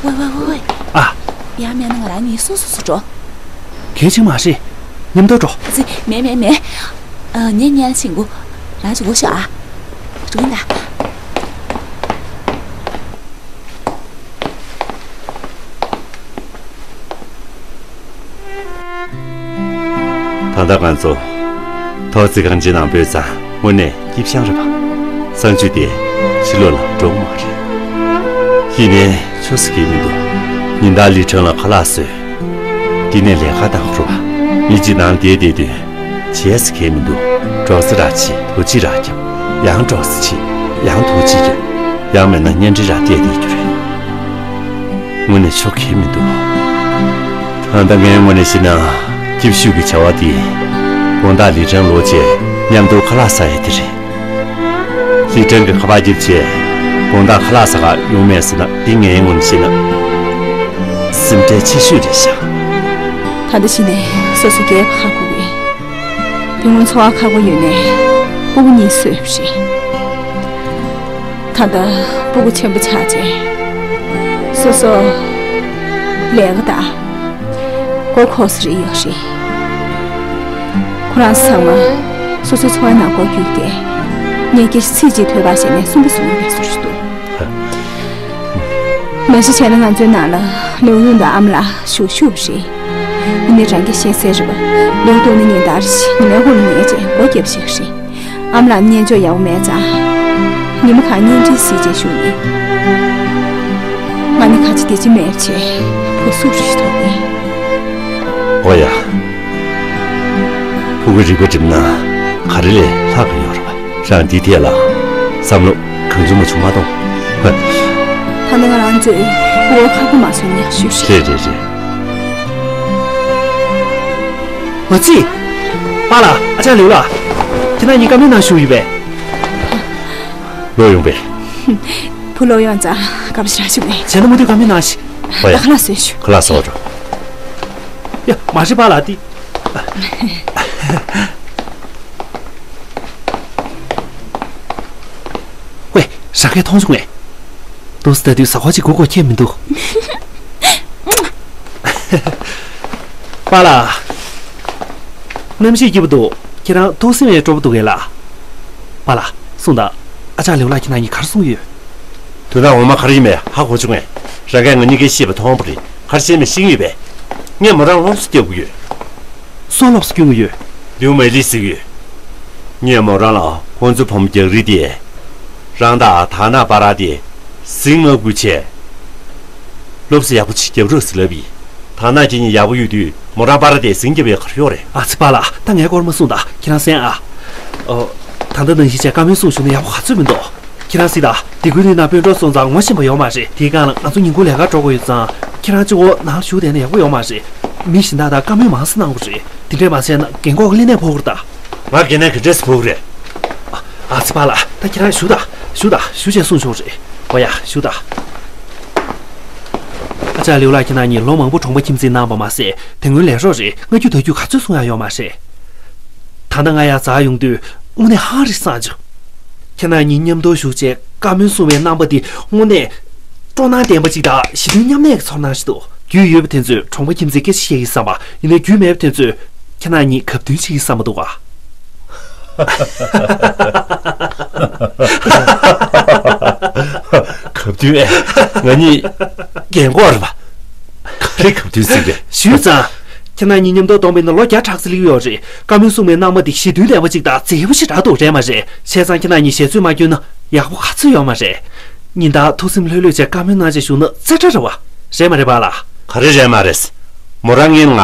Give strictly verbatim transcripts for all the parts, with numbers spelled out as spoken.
ཝེ་ཝེ་ཝེ་ཝེ། ཨ། ཡང་མིན་ན་ང་རང་གཉིས་སོ་སོ་སོ་འགྲོ། གལ་ཆེན་མ་རེད། མཉམ་དུ་འགྲོ། ཨ་ཙི། མེད་མེད་མེད། ཨ། ངས་ཉལ་ཕྱིན་གོ། རང་ཅིག་འགོ་ཤོག་ཨ། འགྲོ་ཡིན་ད། ད་ལྟ་ང་ཚོ་ཐོག་བརྩེགས་ཁང་ཆེན་ནང་སྤོས་ཙང་དངོས་གནས་སྐྱིད་ཤང་རེད་པ། གསང་སྤྱོད་དེ་ཕྱི་ལོགས་ལ་འགྲོ་གི་མ་རེད། ཡིན་ནའི་ཆོག་ས་གང་ཡང་མི་འདུག་ཉིན་ལྟར་ལི་ཁྲང་ལ་ཁ་ལག་བཟོས། དེ་ནས་ལས་ཀ་གནང་རོགས། མི་གཅིག་ནང་བསྡད་བསྡད་དུས་བྱས་ས་གང་ཡང་མི་འདུག་གྲོགས་ས་རག་ཆེ་དོ་ཅི་རག་ཁྱབ། ཡང་གྲོགས་ས་ཆེ་ཡང་དོ་ཅི་ཁྱབ། ཡང་མིན་ན་གཉེན་འབྲེལ་རག་བསྡད་བསྡད་རྒྱུ་རེད། དངོས་གནས་ཆོག་གི་མི་འདུག་ད་ལྟ་ངའི་ངོས་ནས་བཤད་ན་སྐྱིད་ཤོས་ཀྱི་བྱ་བ་དེ་དགོང་དག་ལི་ཁྲང་ལོག་རྗེས་མཉམ་དུ་ཁ་ལག་ཟ་ཡ་དེ་རེད། ལི་ཁྲང་གི་ཁ་པར་བརྒྱབ་རྗེས་དགོང་དག་ཁ་ལག་ཟ་གར་ཡོང་མེད་ཟེར་ན་འདི་ངའི་ངོས་ནས་བཤད་ན་སེམས་ཁྲལ་ཆེ་ཤོས་རེད་ཤག་ད་ལྟ་གཞི་ནས་སོ་སོ་སྐྱེས་པ་ཧ་གོ་གི། དེ་སྔོན་འཚོ་བ་ཁག་པོ་ཡོད་ནས་སྤུ་གུ་གཉིས་གསོས་པ་རེད། ད་ལྟ་སྤུ་གུ་ཆེན་པོ་ཆགས་རྗེས་སོ་སོ་ལས་ཀ་དང་མགོ་འཁོར་ས་རེ་ཡོད་རེད། ཁོ་རང་ཚང་མ་སོ་སོའི་འཚོ་བའི་ནང་སྒོ་བརྒྱུད་དེ་ངས་སྐད་ཆ་ཚིག་གཅིག་ཐོས་པ་བྱས་ནས་གསུང་གི་གསུང་གི་མེད་བཟོ་ཞིག་འདུག་མ་གཞི་བྱས་ན་ང་ཚོའི་ནང་ལ་ལིའུ་ཡུང་དང་ཨ་མ་ལགས་ཞུ་ཞུ་བ་རེད། ཡིན་ནའི་རང་གིས་ཤེས་གསལ་རེད་པ། ལིའུ་ཏུང་ནི་ཉིན་ལྟར་ཉི་མའི་འོག་ལ་ཉལ་བྱས་མགོ་རྒྱབ་བྱེད་ཀྱི་རེད། ཨ་མ་ལགས་གཉེན་སྐྱོང་ཡག་པོ་མེད་ཙང་། ཉི་མ་གང་གཉེན་སྒྲིག་གཟིགས་བྱས་བཞུགས་ནས། ང་ནི་ཁ་ཆེ་བདེ་སྐྱིད་མེད་བྱས་བུ་སུ་རུ་ཞིག་ཐོག་ནས། ཨོ་ཡ། ཕྲུ་གུ་རིག་པ་བསྒྲིམས་ན་ག་རེ་ལས་ལྷག་གི་ཡོད་རེད་པ། རང་འདིའི་ཐད་ལ་བསམ་བློ་གང་བྱུང་མ་བྱུང་མ་གཏོང་། ད་ནི་ང་རང་ཚོས་ཕྲུ་གུ་ཁག་པོ་མ་བཟོས་ན་ཡག་ཤོས་རེད། རེད་རེད་རེད། ང་ཚོས། པཱ་ལགས། ཨ་ཅག་ལིའུ་ལགས། ཁྱེད་རང་གཉིས་བཀའ་མོལ་གནང་ཞུ་ཡོད་པས། ལོག་ཡོང་པས། བུ་ལོག་ཡོང་ཙང་སྐབས་ཤིག་རང་ཞུ་མེད། བྱས་ན་མུ་མཐུད་བཀའ་མོལ་གནང་ཞིག་ཨོ་ཡ། ད་ཁ་ལག་བཟོས་ཞུ། ཁ་ལག་བཟོ་འགྲོ། ཡ། མ་རེད་པཱ་ལགས་འདི། ཝེ། རང་སྐད་མཐོང་བྱུང་ངས། ཏོག་ཙམ་ལྟ་དུས་གཟའ་འཁོར་གཅིག་སྒུག་དགོས་ཁྱད་མི་འདུག་པཱ་ལགས། གནམ་གཤིས་སྐྱིད་པོ་འདུག་ཁྱེད་རང་ཐུགས་སེམས་ཡང་སྤྲོ་པོ་འདུག་གས་ལགས། པཱ་ལགས་གསུངས་དང་། ཨ་ཅག་ལེའུ་ལགས་ཁྱེད་རང་གཉིས་ག་རེ་གསུང་གི་ཡོད། དོན་དག་ངོ་མ་ག་རེ་ཡིན་མེད་ཧ་གོ་བྱུང་ངས། རང་གིས་ང་གཉིས་ཀའི་བཤད་པ་མཐོང་པ་རེད། ག་རེ་བཤད་མེད་ཤེས་ཀྱི་ཡོད་པས། ངས་མོ་རང་སློབ་གསོ་རྒྱག་གི་ཡོད། སུའི་སློབ་གསོ་སྐྱོན་གྱི་ཡོད། ལིའུ་མེ་ལི་ཟེར་གྱི་ཡོད། ངས་མོ་རང་ལ་ཁོང་ཚོའི་བུ་མོ་རྒྱག་རིགས་དེ། རང་དང་ཐ་ན་པ་ར་དེ་ཟིང་ང་དགོས་ཆེད། སློབ་གསོ་ཡག་པོ་ཅིག་རྒྱབ་རོགས་ཟེར་ལབ་ཡིན། ཐ་ན་ཁྱེད་གཉིས་ཡག་པོ་ཡོད་དུས་མོ་རང་པ་ར་དེ་ཟིང་རྒྱབ་ཡས་ག་རེ་ཡོད་རེད། ཨ་ཙི་པཱ་ལགས། ད་ངའི་སྐོར་མ་གསུངས་དང་ཁྱེད་རང་གསན་ཨ། ཨོ། ད་ལྟ་ནང་བཞིན་བྱས་བཀའ་མོལ་གསུངས་བཞག་ན་ཡག་པོ་ག་ཚོད་མི་འདུག་ཁྱེད་རང་གཟིགས་དང་། སྡེ་ཁུལ་འདི་ན་དཔོན་གྲོགས་སོང་ཙང་ངོ་ཤེས་པ་ཡོད་མ་རེད། དེའི་སྒང་ལ་ང་ཚོ་ཉིན་གུང་ལས་ཀར་འགྲོ་དགོས་ཡོད་ཙང་། ཁྱེད་རང་གཅིག་པོ་ནང་ལ་བཞུགས་བསྡད་ན་ཡག་པོ་ཡོད་མ་རེད། མི་གཞན་དག་དང་བཀའ་མོལ་མང་ཙམ་གནང་དགོས་རེད། དེ་འདྲས་མ་བྱས་ན་རྒན་གོག་གི་ལི་ནས་ཕོག་གི་རེད་ད། ང་རྒན་ནས་ག་འདྲས་སེ་ཕོག་གི་རེད། ཨ་ཙི་པཱ་ལགས། ད་ཁྱེད་རང་བཞུགས་དང་། བཞུགས་དང་། བཞུགས་བྱས་གསུང་ཆོག་རེད། འོ་ཡ། བཞུགས་དང་། ཨ་ཅག་ལེའུ་ལགས་ཁྱེད་རང་གཉིས་ལོ་མང་པོ་གྲོང་པ་ཁྱིམ་མཚེས་གནང་བ་མ་ཟད་དེ་སྔོན་ལས་རོགས་རེད། སྔ་རྒྱུ་ད་རྒྱུ་ག་ཚོད་གསུང་ཡག་ཡོད་མ་རེད། ད་ལྟ་ང་ཡར་འཛེགས་ཡོང་དུས་དངོས་གནས་ཧང་རེ་སངས་བྱུང་། ཁྱེད་རྣམ་གཉིས་མཉམ་དུ་བཞུགས་བྱས་བཀའ་མོལ་གསུང་བའི་རྣམ་པ་འདི་དངོས་གནས་སྤྲོ་སྣང་ལྡན་པ་ཅིག་དང་ཞི་མཐུན་མཉམ་གནས་ཀྱི་ཚོར་སྣང་ཞིག་འདུག་རྒྱུས་ཡོད་པ་དེ་ཚོས་གྲོང་པ་ཁྱིམ་མཚེས་སྐད་ཆ་བཤད་ཀྱི་བསམ་པ་ཡིན་ནའི་རྒྱུས་མེད་པ་དེ་ཚོས་ཁྱེད་རྣམ་གཉིས་གབ་མཐུན་བྱེད་ཀྱི་བསམ་པ་འདུག་ག་གབ་མཐུན་ཨེ། ང་གཉིས་རྒན་གོག་རེད་པ། ག་རེ་གབ་མཐུན་ཟེར་གི་རེད། ཞུས་ཙང་། ཁྱེད་རྣམ་གཉིས་མཉམ་དུ་བསྡོམས་པ་ཡིན་ན་ལོ་བརྒྱ་ཕྲག་ཙམ་སླེབས་ཡོད་རེད། བཀའ་མོལ་གསུང་བའི་རྣམ་པ་འདི་ཞི་མཐུན་ལྡན་པ་ཅིག་དང་མཛེས་པོ་ཞེ་དྲག་འདུག་རེད་མ་རེད། བྱས་ཙང་ཁྱེད་རྣམ་གཉིས་ཞལ་རྩོད་མ་བསྐྱོན་ན་ཡག་པོ་ག་ཚོད་ཡོད་མ་རེད། ཉིན་ལྟར་ཐུགས་སེམས་ལྷོད་ལྷོད་བྱས་བཀའ་མོལ་གནང་བྱས་བཞུགས་ན་རྩེ་གྲ་རེད་པ། རེད་མ་རེད་པཱ་ལགས། ག་རེ་རེད་མ་རེད། མོ་རང་ངས་ང་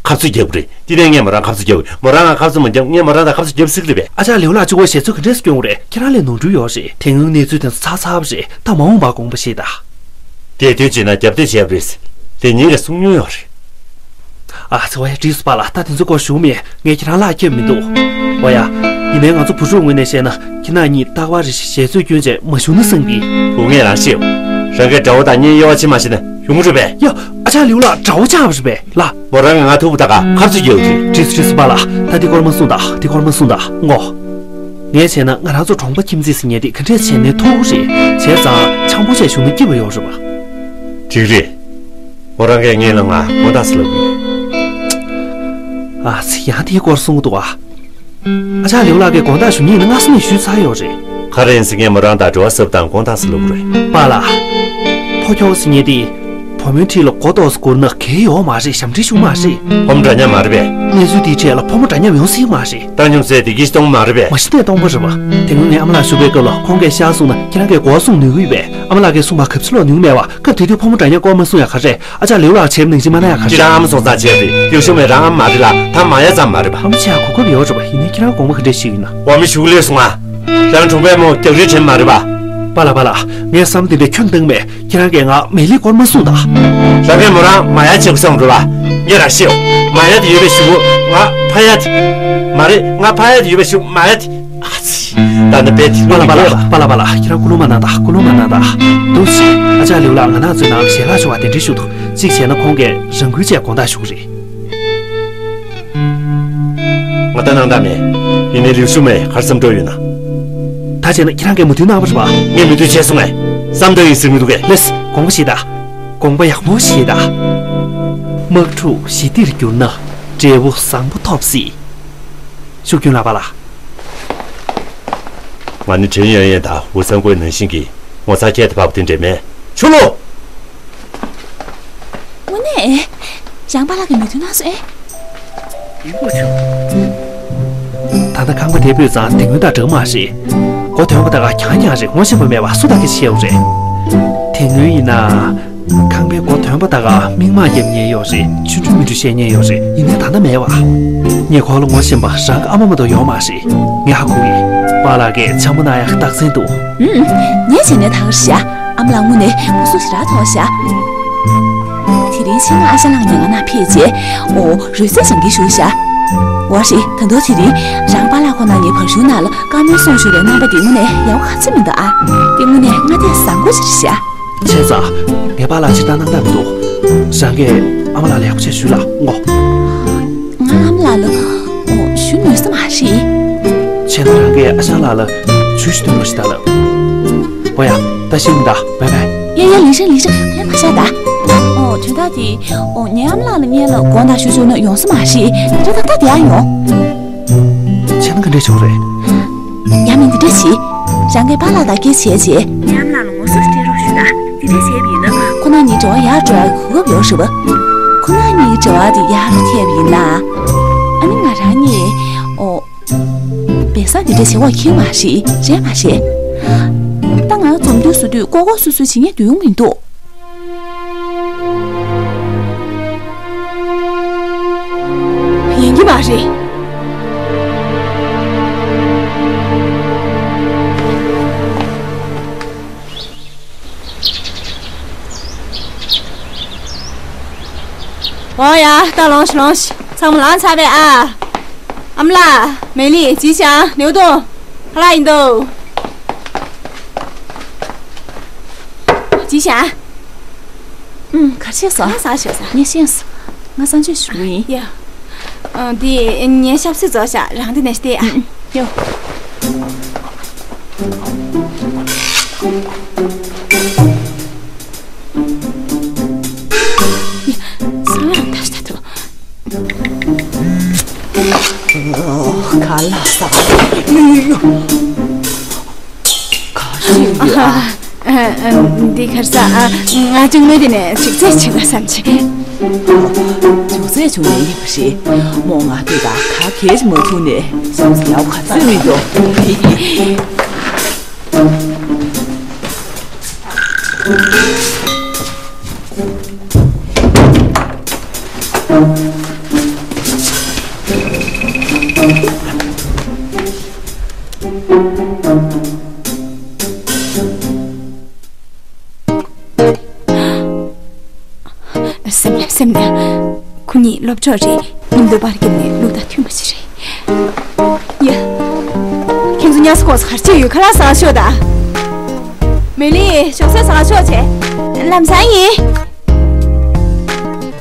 ཁ་རྩོད་རྒྱག་གི་རེད། དེ་ནས་ངས་མོ་རང་ཁ་རྩོད་རྒྱག་གི་མོ་རང་ང་ཁ་རྩོད་མ་རྒྱབ་ངས་མོ་རང་དང་ཁ་རྩོད་རྒྱབ་སྲིད་ཀྱི་རེད་པས། ཨ་ཅག་ལེའུ་ལགས་གཅིག་པོ་ཞལ་རྩོད་ག་འདྲས་སེ་སྐྱོན་དགོས་རེད། ཁྱེད་རང་ལས་ནོར་འཁྲུལ་ཡོད་རེད། དེ་སྔོན་གནས་ཚུལ་དེ་ཚོ་ཚར་ཚར་བ་རེད། ད་མ་འོངས་པར་དགོངས་པ་བཞེས་དང་། དེ་དོན་བྱས་ན་རྒྱབ་གཏོད་བྱས་པ་རེད། དེ་ཉིན་གྱི་གསུང་མྱོང་ཡོད་རེད། ཨ་ཙི། འོ་ཡ། འགྲིག་སོང་པཱ་ལགས། ད་དེ་ཚོའི་སྐོར་ཞུ་མེད། ངས་ཁྱེད་རང་ལ་ཁྱབ་མི་འདུག་འོ་ཡ། ཡིན་ནའི་ང་ཚོ་བུ་ཕྲུག་ངོས་ནས་བཤད་ན་ཁྱེད་རྣམ་གཉིས་རྟག་པར་རེ་བཞིན་ཞལ་རྩོད་སྐྱོན་བྱས་མ་བཞུགས་ན་བསམ་གི། བུ་ངས་རང་ཤེས་ཡོད། རང་གིས་དགྲ་བོ་དང་གཉེན་གཡོ་བ་བྱེད་མ་ཤེས་ན་ཡོང་གི་རེད་པས། ཡ། ཨ་ཅག་ལེའུ་ལགས་དགྲ་བོ་ཆགས་པ་རེད་པས་ལགས། མོ་རང་གིས་ང་ཐུག་པ་ད་ག་ཁ་རྩོད་རྒྱག་གི་རེད། འགྲིག་སོང་འགྲིག་སོང་པཱ་ལགས། ད་འདི་སྐོར་མ་གསུངས་དང་། འདི་སྐོར་མ་གསུངས་དང་། ངོ་། ངས་བྱས་ན་ང་རང་ཚོ་གྲོང་པ་ཁྱིམ་མཚེས་ཟེར་མཁན་དེ་ག་འདྲས་བྱས་ནས་ཐུག་གི་རེད། བྱས་ཙང་འཆམ་པོ་བྱས་བཞུགས་ན་སྐྱིད་པ་ཡོད་རེད་པ། འགྲིག་རེད། མོ་རང་གིས་ངེད་ལ་ང་དགོངས་དག་ཟེར་ལབ་ཀྱི་ཡོད། ཨ་ཙི། ཡང་དེའི་སྐོར་གསུང་གི་འདུག་ཨ། ཨ་ཅག་ལེའུ་ལགས་ཀྱིས་དགོངས་དག་ཞུ་མཁན་ནི་སྔ་ས་ནས་ཞུས་ཚར་ཡོད་རེད། ག་རེ་ཡིན་ཟེར་མཁན་མོ་རང་དང་འབྲེལ་བ་ཟབ་དང་དགོངས་དག་ཟེར་ལབ་དགོས་རེད། པཱ་ལགས། ཕོ་ཁྱོ་ཟེར་མཁན་དེ། བུ་མོའི་འཁྲིས་ལ་མགོ་ཏོག་ཙམ་སྒུར་ན་གལ་ཡོད་མ་རེད། ཞབས་འདྲེན་ཞུ་མ་རེད། ཕོ་མོ་འདྲ་མཉམ་མ་རེད་པས། གནས་ཚུལ་དེའི་གྲས་ལ་ཕོ་མོ་འདྲ་མཉམ་ཡོང་སྲིད་མ་རེད། བཏང་སྙོམས་ཟེར་དེ་གིས་སྟོང་མ་རེད་པས། མ་གཞི་ནས་སྟོང་པ་རེད་པ། དེ་སྔོན་ངས་ཨ་མ་ལགས་ཞུ་བའི་སྐབས་ལ་ཁོང་གིས་ཤག་གསུངས་ན་ཁྱེད་རང་གིས་གོ་བ་གསུང་ནུས་ཀྱི་ཡོད་པས། ཨ་མ་ལགས་ཀྱིས་གསུངས་པ་གབ་ཚིག་ལོག་ནུས་ཀྱི་མེད་པ། སྐབས་དེ་དུས་ཕོ་མོ་འདྲ་མཉམ་སྐོར་མ་གསུངས་ཡ་ག་རེ། ཨ་ཅག་ལེའུ་ལགས་བྱས་པ་ནང་བཞིན་མ་གནང་ཡ་ག་རེ། ཁྱེད་རང་ཨ་མ་སོང་ཙང་བྱས་རེད། ལེའུ་ཤུ་མེ་རང་ཨ་མ་མ་རེད་ལ། ད་མ་ཡ་ཙམ་མ་རེད་པ། ཨ་མ་ཆེ་ཡ་གོ་སྐབས་ཡོད་རེད་པ། ཡིན་ནའི་ཁྱེད་རང་དགོངས་པ་ག་འདྲས་ཞིག་ཡིན་ན། འོ་མི་ཞུ་ལས་སོང་ཨ། རང་གྲོང་པའི་མོ་རྒྱག་རེས་དྲན་མ་རེད་པ། པཱ་ལགས་པཱ་ལགས། ངས་བསམ་བློ་དེ་འདྲས་ཁྱོན་བཏང་མེད། ཁྱེད་རང་གིས་ང་མེ་ལི་སྐོར་མ་གསུངས་དང་། རང་གིས་མོ་རང་མ་ཡ་བྱེད་དགོས་བསམ་རེད་པ། ངས་རང་ཤེས། མ་ཡ་དེ་ཡོད་པའི་གཞུག་གུ་ང་ཕ་ཡ་དེ། མ་རེད། ང་ཕ་ཡ་དེ་ཡོད་པའི་གཞུག་གུ་མ་ཡ་དེ། ཨ་ཙི། ད་ནི་བེད་དེ། པཱ་ལགས་པཱ་ལགས་པཱ་ལགས་པཱ་ལགས། ཁྱེད་རང་ཀུན་སློང་མ་གནང་དང་། ཀུན་སློང་མ་གནང་དང་། འདུག་སེ། ཨ་ཅག་ལེའུ་ལགས་ང་རང་ཚོའི་ནང་ཞལ་ལག་ཞུ་བ་དེ་འདྲས་ཞུ་དང་། གཅིག་བྱས་ན་ཁོང་གིས་རང་འགུལ་བྱས་དགོངས་དག་ཞུ་གི་རེད། ང་ད་སྣང་དག་མེད། ཡིན་ནའི་ལེའུ་ཤུ་མེ་ག་རེ་བསམ་བློ་ཡོད་ན། ད་བྱས་ན་ཁྱེད་རང་གིས་མོས་མཐུན་གནང་བ་རེད་པ། ངས་མོས་མཐུན་བྱས་སོང་ངས། བསམ་བློ་ཡིན་ཟེར་མི་འདུག་གས། ལགས་སེ། དགོངས་པ་བཞེས་དང་། དགོངས་པ་ཡག་པོ་བཞེས་དང་། དམག་འཁྲུག་ཞི་བདེར་གྱུར་ན་འབྲས་བུ་བཟང་པོ་ཐོབ་སྲིད། ཤུགས་སྐྱོན་ལ་པཱ་ལགས། ང་ནི་དྲན་ཡོང་ཡོང་དང་འུ་ཚང་ཀོའི་ནང་བཞིན་གྱི་ངོ་ཚ་ཁྱད་དུ་འཕགས་པ་དེ་འདྲས་མེད། ཆུ་ལོ། དངོས་གནས། རང་པཱ་ལགས་ཀྱིས་མོས་མཐུན་གནང་སོང་ཨེ། ཡིན་པ་བྱུང་། ད་ལྟ་ཁང་པ་དེ་སྤོས་ཙང་དེ་སྔོན་དང་འདྲ་མ་རེད། སྒོ་ཐོན་པ་དག་ག་རྐྱང་རྐྱང་རེད། ངོ་ཤེས་པ་མེད་པ་སུ་དག་གིས་ཤེས་ཡོད་རེད། དེ་སྔོན་ཡིན་ན། ཁང་པའི་སྒོ་ཐོན་པ་དག་ག་མིག་མངས་བརྒྱབ་མཁན་ཡོད་རེད། ཆུང་ཆུང་མི་འདུག་བཤད་མཁན་ཡོད་རེད། ཡིན་ནའི་ད་ལྟ་མེད་པ། ངས་ཁོ་ལ་ངོ་ཤེས་པ་རང་གི་ཨ་མ་མ་གཏོགས་ཡོད་མ་རེད། ངས་ཧ་གོ་གི། པཱ་ལགས་ཀྱིས་འཆམ་པོ་གནང་ཡག་གི་རྟགས་མཚན་འདུག་ཨུམ། ངས་བྱས་ནས་ད་ག་རེད་ཤག་ཨ་མ་ལགས་དངོས་གནས་སྐུ་གཟུགས་ཞེ་དྲག་ཐོག་ཤག་དེ་རིང་ཕྱི་ནང་ཨ་ཞང་ལགས་ཉལ་ཁང་ནང་ཕེབས་རྗེས། ཨོ། རོལ་རྩེད་སྦྱང་གི་བཞུགས་ཤག་འོ་རེད། ད་དུང་དེ་རིང་རང་པཱ་ལགས་ཁོ་ན་ནི་བར་གཞུང་ནང་ལ་བཀའ་མོལ་གསུང་བཞུགས་པའི་རྣམ་པ་དེ་དངོས་གནས་ཡག་པོ་ག་ཚོད་མི་འདུག་ཨ། དེ་དངོས་གནས་སྔ་ལྟས་བཟང་པོ་ཞིག་རེད་ཤག་བྱས་ཙང་། ངའི་པཱ་ལགས་སྤྱིར་བཏང་སྣང་དག་མི་འདུག་རང་གིས་ཨ་མ་ལགས་ལ་ཡག་པོ་བྱས་ཞུས་ལ་ངོ་། ང་ཨ་མ་ལགས་ལ། ཨོ། ཞུ་ནུས་ས་མ་རེད། བྱས་ན་རང་གིས་ཨ་ཞང་ལགས་ལ་ཇུས་ཤིག་སྟོན་རོགས་ཞེས་བཏང་ལབ། ཨོ་ཡ། ད་ཤེས་མི་འདུག་བའི་བའི། ཡ་ཡ། ལིང་ཧྲན་ལིང་ཧྲན། ཕར་མ་བཞག་ད། ཨོ། དོན་དག་དེ། ཨོ། ངའི་ཨ་མ་ལགས་ལ་སྔོན་ལ་དགོངས་དག་ཞུ་བཅུག་ན་ཡོང་ས་མ་རེད། དེ་འདྲ་ད་ལྟ་དེ་ཡང་ཡོང་། བྱས་ན་ག་འདྲས་བྱུང་རེད། ཡང་མིན་འདི་འདྲ་བྱེད། རང་གིས་པཱ་ལགས་དང་སྐད་ཆ་བྱས་རྗེས། ངའི་ཨ་མ་ལགས་ལ་ངོ་སོ་སྤྲད་རོགས་ཞུ་དང་། འདི་འདྲ་བྱས་པ་ཡིན་ན། ཁོ་རང་གཉིས་འབྲེལ་བ་ཡར་འགྲོ་ཡག་གི་གོ་སྐབས་ཡོད་རེད་པ། ཁོ་རང་གཉིས་འབྲེལ་བ་དེ་ཡར་འཐེན་པ་ཡིན་ན། ཨ་ནི་ང་རང་གཉིས། ཨོ། སྦས་གསང་འདི་འདྲ་བྱེད་དགོས་ཁེལ་མ་རེད། རེད་མ་རེད། ད་ང་འཛོམས་འདུ་བཟོ་དུས་ལྐོག་ལྐོག་སུད་སུད་བྱེད་མཁན་འདུག་ཡོང་མི་འདུག་ཡིན་གྱི་མ་རེད། འོ་ཡ། ད་ལོངས་ཤིག་ལོངས་ཤིག་ཚང་མ་ལངས་ཚར་བས་ཨ། ཨ་མ་ལགས། མེ་ལི། ཅི་ཞང་། ནེའུ་ཏུང་། ཁ་ལག་ཡིན་དོ། ཅི་ཞང་། ཨུམ། ག་རེ་བྱས་སོང་། ང་ཟ་ཞོག་ཟ། ངས་ཤེས་སོང་། ང་གསང་སྤྱོད་ཞུ་གི་ཡིན། ཡ། ཨ། འདི་ངའི་ཞབས་སུ་རྫོགས་ཤག་རང་འདི་ནས་བལྟས་ཨ། ཨུམ། ཡོ། ཡ། ས་ལ་ད་ལྟ་དུ། ཁ་ལག་ཟ། ཡོ་ཡོ་ཡོ། ག་རེ་ཡོད་ཨ། ཨ། ཨ། འདི་ག་རེ་ཟ། ཨ། ང་གཅིག་མོ་དེ་ནས་ཅིག་རྩེད་བྱེད་ན་བསམ་བྱས། ཅུང་ཟད་བྱུང་ནས་ཡིན་པ་རེད། མོ་ང་དུས་དང་ག་གེ་ཅིག་མ་ཐུག་ནས་བསམ་ཚུལ་ཡག་པོ་ག་ཚོད་མི་འདུག་སེམས་ནས་སེམས་ནས། ཁོ་གཉིས་སློབ་གྲོགས་རེད། མཉམ་དུ་པར་བརྒྱབ་ནས་ལུགས་དང་མཐུན་པ་ཞིག་རེད། ཡ། ཁྱེད་ཚོ་ཉལ་ས་གོག་ས་ག་རེ་བྱེད་ཡོད། ཁ་ལག་ཟ་ག་ཤོག་དང་། མེ་ལི། ཞོགས་ཟས་ཟ་ག་ཤོག་བྱས། ལམ་སང་ཡིན།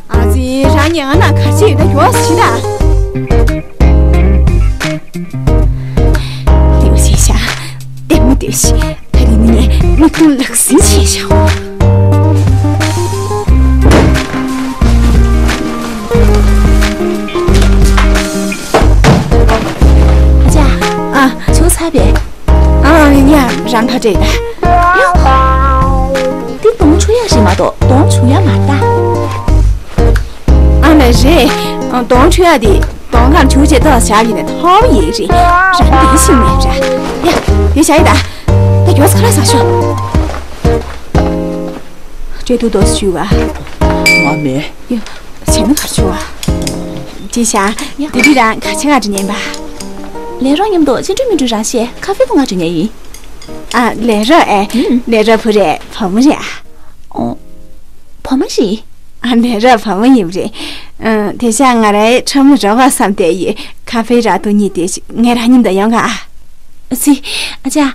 ཨ་ཙི། རང་ཉལ་ཁང་ནང་ག་རེ་བྱེད་ཡོད་ན་ཡོང་ཟེར་ད། ལྟད་མོ་བྱས་ཤག་ལྟད་མོ་ལྟོས་ཤིག་ད་རིང་ནི་ངས་མིག་མཐོང་ལག་ཟིན་བྱས་ཤག་ཨ། ཆུ་ཚ་བས། ཨ། ཡ། རང་ཁ་བྲལ་ད། ཡ། འདི་གདོང་བྱུག་ཡག་ཞིག་མ་གཏོགས་གདོང་བྱུག་ཡག་མ་རེད་ད། ཨ་ལས་རེད། གདོང་བྱུག་ཡག་དེ་གདོང་ཁར་བྱུག་བྱས་ཏོག་བཞག་ཡིན་ན་ཐོག་མ་ཡིན་རེད། རང་དེ་ཤིང་མེད་ར། ཡ། དེ་བཞག་ཡིན་ད། ད་མགྱོགས་ཁ་ལག་ཟ་ཤོག་སྤྲོད་དུ་ཏོག་ཞུ་བ། ང་མེད། ཡ། བྱས་ན་གར་ཞུ་བ། ཅི་བྱ། ཡ། དེ་དུས་རང་ག་ཆེ་ག་འདྲ་ཉན་པ། ལས་རོགས་མཉམ་དུ་ཅི་འགྲོ་མི་འགྲོ་རང་བཤད། ཁ་ཧྥེ་པོ་ང་འགྲོ་ཉན་ཡིན། ཨ། ལས་རོགས་ཨེ། ཨུམ། ལས་རོགས་བུ་རེད་བུ་མོ་རེད་ཨ། ཨོ། བུ་མོ་ཞིག་ཨ། ལས་རོགས་བུ་མོ་ཡིན་པ་རེད། ཨ། དེ་ཤ་ང་རའི་ཁྲ་མོ་རོགས་བསམ་བསྡད་ཡོད། ཁ་ཧྥེ་རག་འདུག་ཉིད་དེ་ངས་རང་མཉམ་དུ་ཡོང་ག་ཨ། ཨ་ཙི། ཨ་ཅག་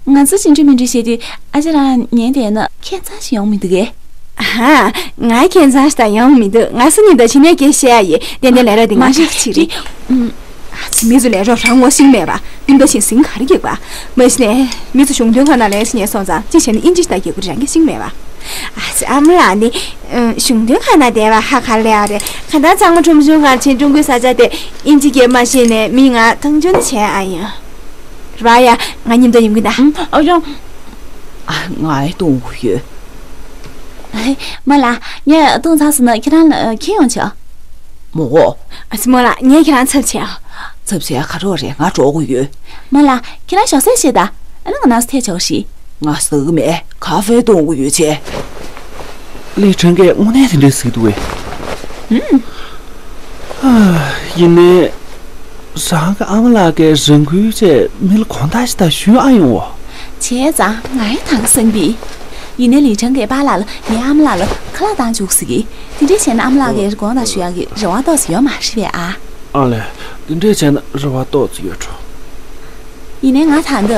ང་ཚོ་ཅི་འདྲ་མི་འདྲ་བྱས་དུས་ཨ་ཅག་རང་ཉན་བསྡད་ན་ཁྱད་མཚར་ཞིག་ཡོང་མི་འདུག་གས། ཨ། ང་ཁྱད་མཚར་ཞིག་ད་ཡོང་མི་འདུག་ང་ཚོ་གཉིས་དང་ཕྱི་ནས་སྐད་བཤད་ཡ་ཡོད། ཏན་ཏན་ལས་རོགས་དེ་ང་མ་རེད་ཁག་ཅིག་རེད། ཨུམ། ཨ་ཙི། མི་ཚོ་ལས་རོགས་རང་ངོ་ཤེས་མེད་པ། མི་འདུག་ཤིང་ཟིང་ག་རེ་རྒྱག་པ། མ་གཞི་ནས་མི་ཚོ་གཞུང་དོན་ཁང་ནང་ལས་ཕྱིན་ནས་སོང་ཙང་ཅི་བྱས་ན་ཨིན་ཇི་ཞིག་ད་རྒྱག་པ་རང་གིས་ཤེས་མེད་པ། ཨ་ཙི། ཨ་མ་ལགས་ནི་གཞུང་དོན་ཁང་ནང་བསྡད་པ་ཧ་ག་ལས་ཨ་རེད། གང་ལྟར་ཚང་མ་ཁྲོམ་གཞུང་སྒར་ཆེན་ཀྲུང་གོའི་ས་ཆ་དེ་ཨིན་ཇི་སྐད་མ་ཤེས་ནས་མི་ང་ཐང་ཆུང་བྱས་ཨ་ཡིན། རེད་པ། ཡ། ང་མཉམ་དུ་ཡོང་གི་ད། ཨ་ཡོང་། ང་ཨེ་གཏོང་དགོས་ཡོད། ཨེ། མོ་ལགས། ངས་གཏོང་ཚར་སོང་ན་ཁྱེད་རང་ལ་ཁྱེར་ཡོང་བྱ། མོ། ཨ་ཙི། མོ་ལགས། ངས་ཁྱེད་རང་ཚབ་བྱེད་ཨ། ཚབ་བྱེད་ཡ་ག་རེ་རེད། ང་འགྲོ་དགོས་ཡོད། མོ་ལགས། ཁྱེད་རང་ཞོགས་ཟས་བྱེད་ད། ཨ་ནི་ང་ནང་སུ་ཐད་བྱའོ་ཞིག་ང་ཟ་གི་མེད། ཁ་ཧྥེ་གཏོང་དགོས་ཡོད་བྱས། ལི་ཁྲེན་གྱིས་དངོས་གནས་དེ་འདྲའི་ཟིག་འདུག་གས། ཨུམ། ཡིན་ནའི། རང་གི་ཨ་མ་ལགས་ཀྱིས་རང་འགུལ་བྱས་མི་ལ་དགོངས་དག་ཞིག་ད་ཞུ་ཨ་ཡོང་བ། བྱས་ཙང་ང་ཡི་ཐང་སང་པི། ཡིན་ནའི་ལི་ཁྲེན་གྱིས་པཱ་ལགས་ལ་ངའི་ཨ་མ་ལགས་ལ་ཁ་ལག་བཏང་བཅུག་ཟེར་གི། དེ་འདྲས་བྱས་ན་ཨ་མ་ལགས་ཀྱིས་དགོངས་དག་ཞུ་ཡག་གི་རེ་བ་ཏོག་ཙམ་ཡོད་མ་རེད་པས་ཨ། ཨ་ལས། དེ་འདྲས་བྱས་ན་རེ་བ་ཏོག་ཙམ་ཡོད་འགྲོ། ཡིན་ནའི་ང་ད་ལྟ་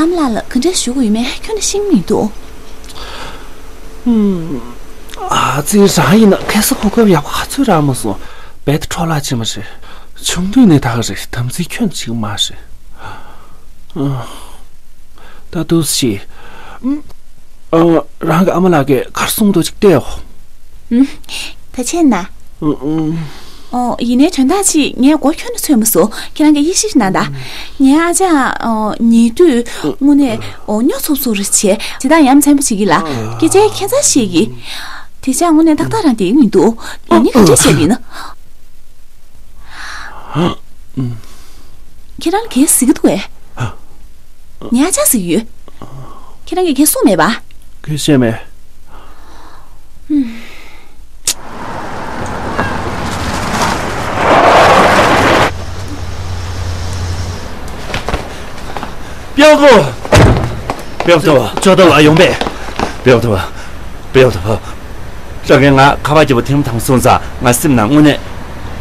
ཨ་མ་ལགས་ལ་ག་འདྲས་ཞུ་དགོས་ཡོད་མེད་ཁྱོན་ནས་ཤེས་མི་འདུག་ཨ་ཙི། རང་ཡིན་ན་ཁ་སང་གོ་སྐབས་ཡག་པོ་ག་ཚོད་རག་མ་སོང་། རྦད་དེ་འཕྲོ་བརླག་ཕྱིན་པ་རེད། ཆུང་དུས་ནས་ད་ག་རེད། དམ་ཚིག་ཁྱོན་ནས་བྱེད་ཀྱི་མ་རེད། ཨ། ད་འདུག་སེ་བྱེད། ཨ། རང་གི་ཨ་མ་ལགས་ཀྱིས་ག་རེ་གསུངས་འདུག་ཅིག་བལྟས་འོ། ཨུམ། ད་ཕྱིན་ན། ཨུ་ཨུ། ཨོ། ཡིན་ནའི་དོན་དག་ཅིག་ངས་མགོ་ཁྱོན་ནས་ཚོས་མ་སོང་། ཁྱེད་རང་གིས་དབྱེ་ཞིབ་གནང་དང་། ངའི་ཨ་ཅག་ཨོ། ཉལ་དུས་དངོས་གནས་ཨོ། སྨྱོ་ཚུགས་ཚུགས་རེ་བྱས། ཇི་ལྟར་ཡ་མཚན་པོ་བྱེད་ཀྱི་ལ། སྐད་ཆའི་ཁྱད་མཚར་ཤེས་ཀྱི། དེ་ཆ་དངོས་གནས་ཏག་ཏག་རང་བསྡད་ཀྱི་མི་འདུག་ཡིན་ནའི་ག་འདྲ་བྱས་པ་ཡིན་ན། ཁྱེད་རང་ལ་གས་ཟེར་གྱི་འདུག་གས། ངའི་ཨ་ཅག་ཟེར་གྱི་ཡོད། ཁྱེད་རང་གིས་གས་གསུངས་མེད་པ། གས་བཤད་མེད། པའོ་ཏོ། པའོ་ཏོ། ཅོ་ཏོ་བ་ཡོང་པས། པའོ་ཏོ་བ། པའོ་ཏོ་བ། རང་གིས་ང་ཁ་པར་རྒྱབ་པ་ཐེངས་མ་ཐང་སོང་ཙང་ང་སེམས་ནང་དངོས་གནས་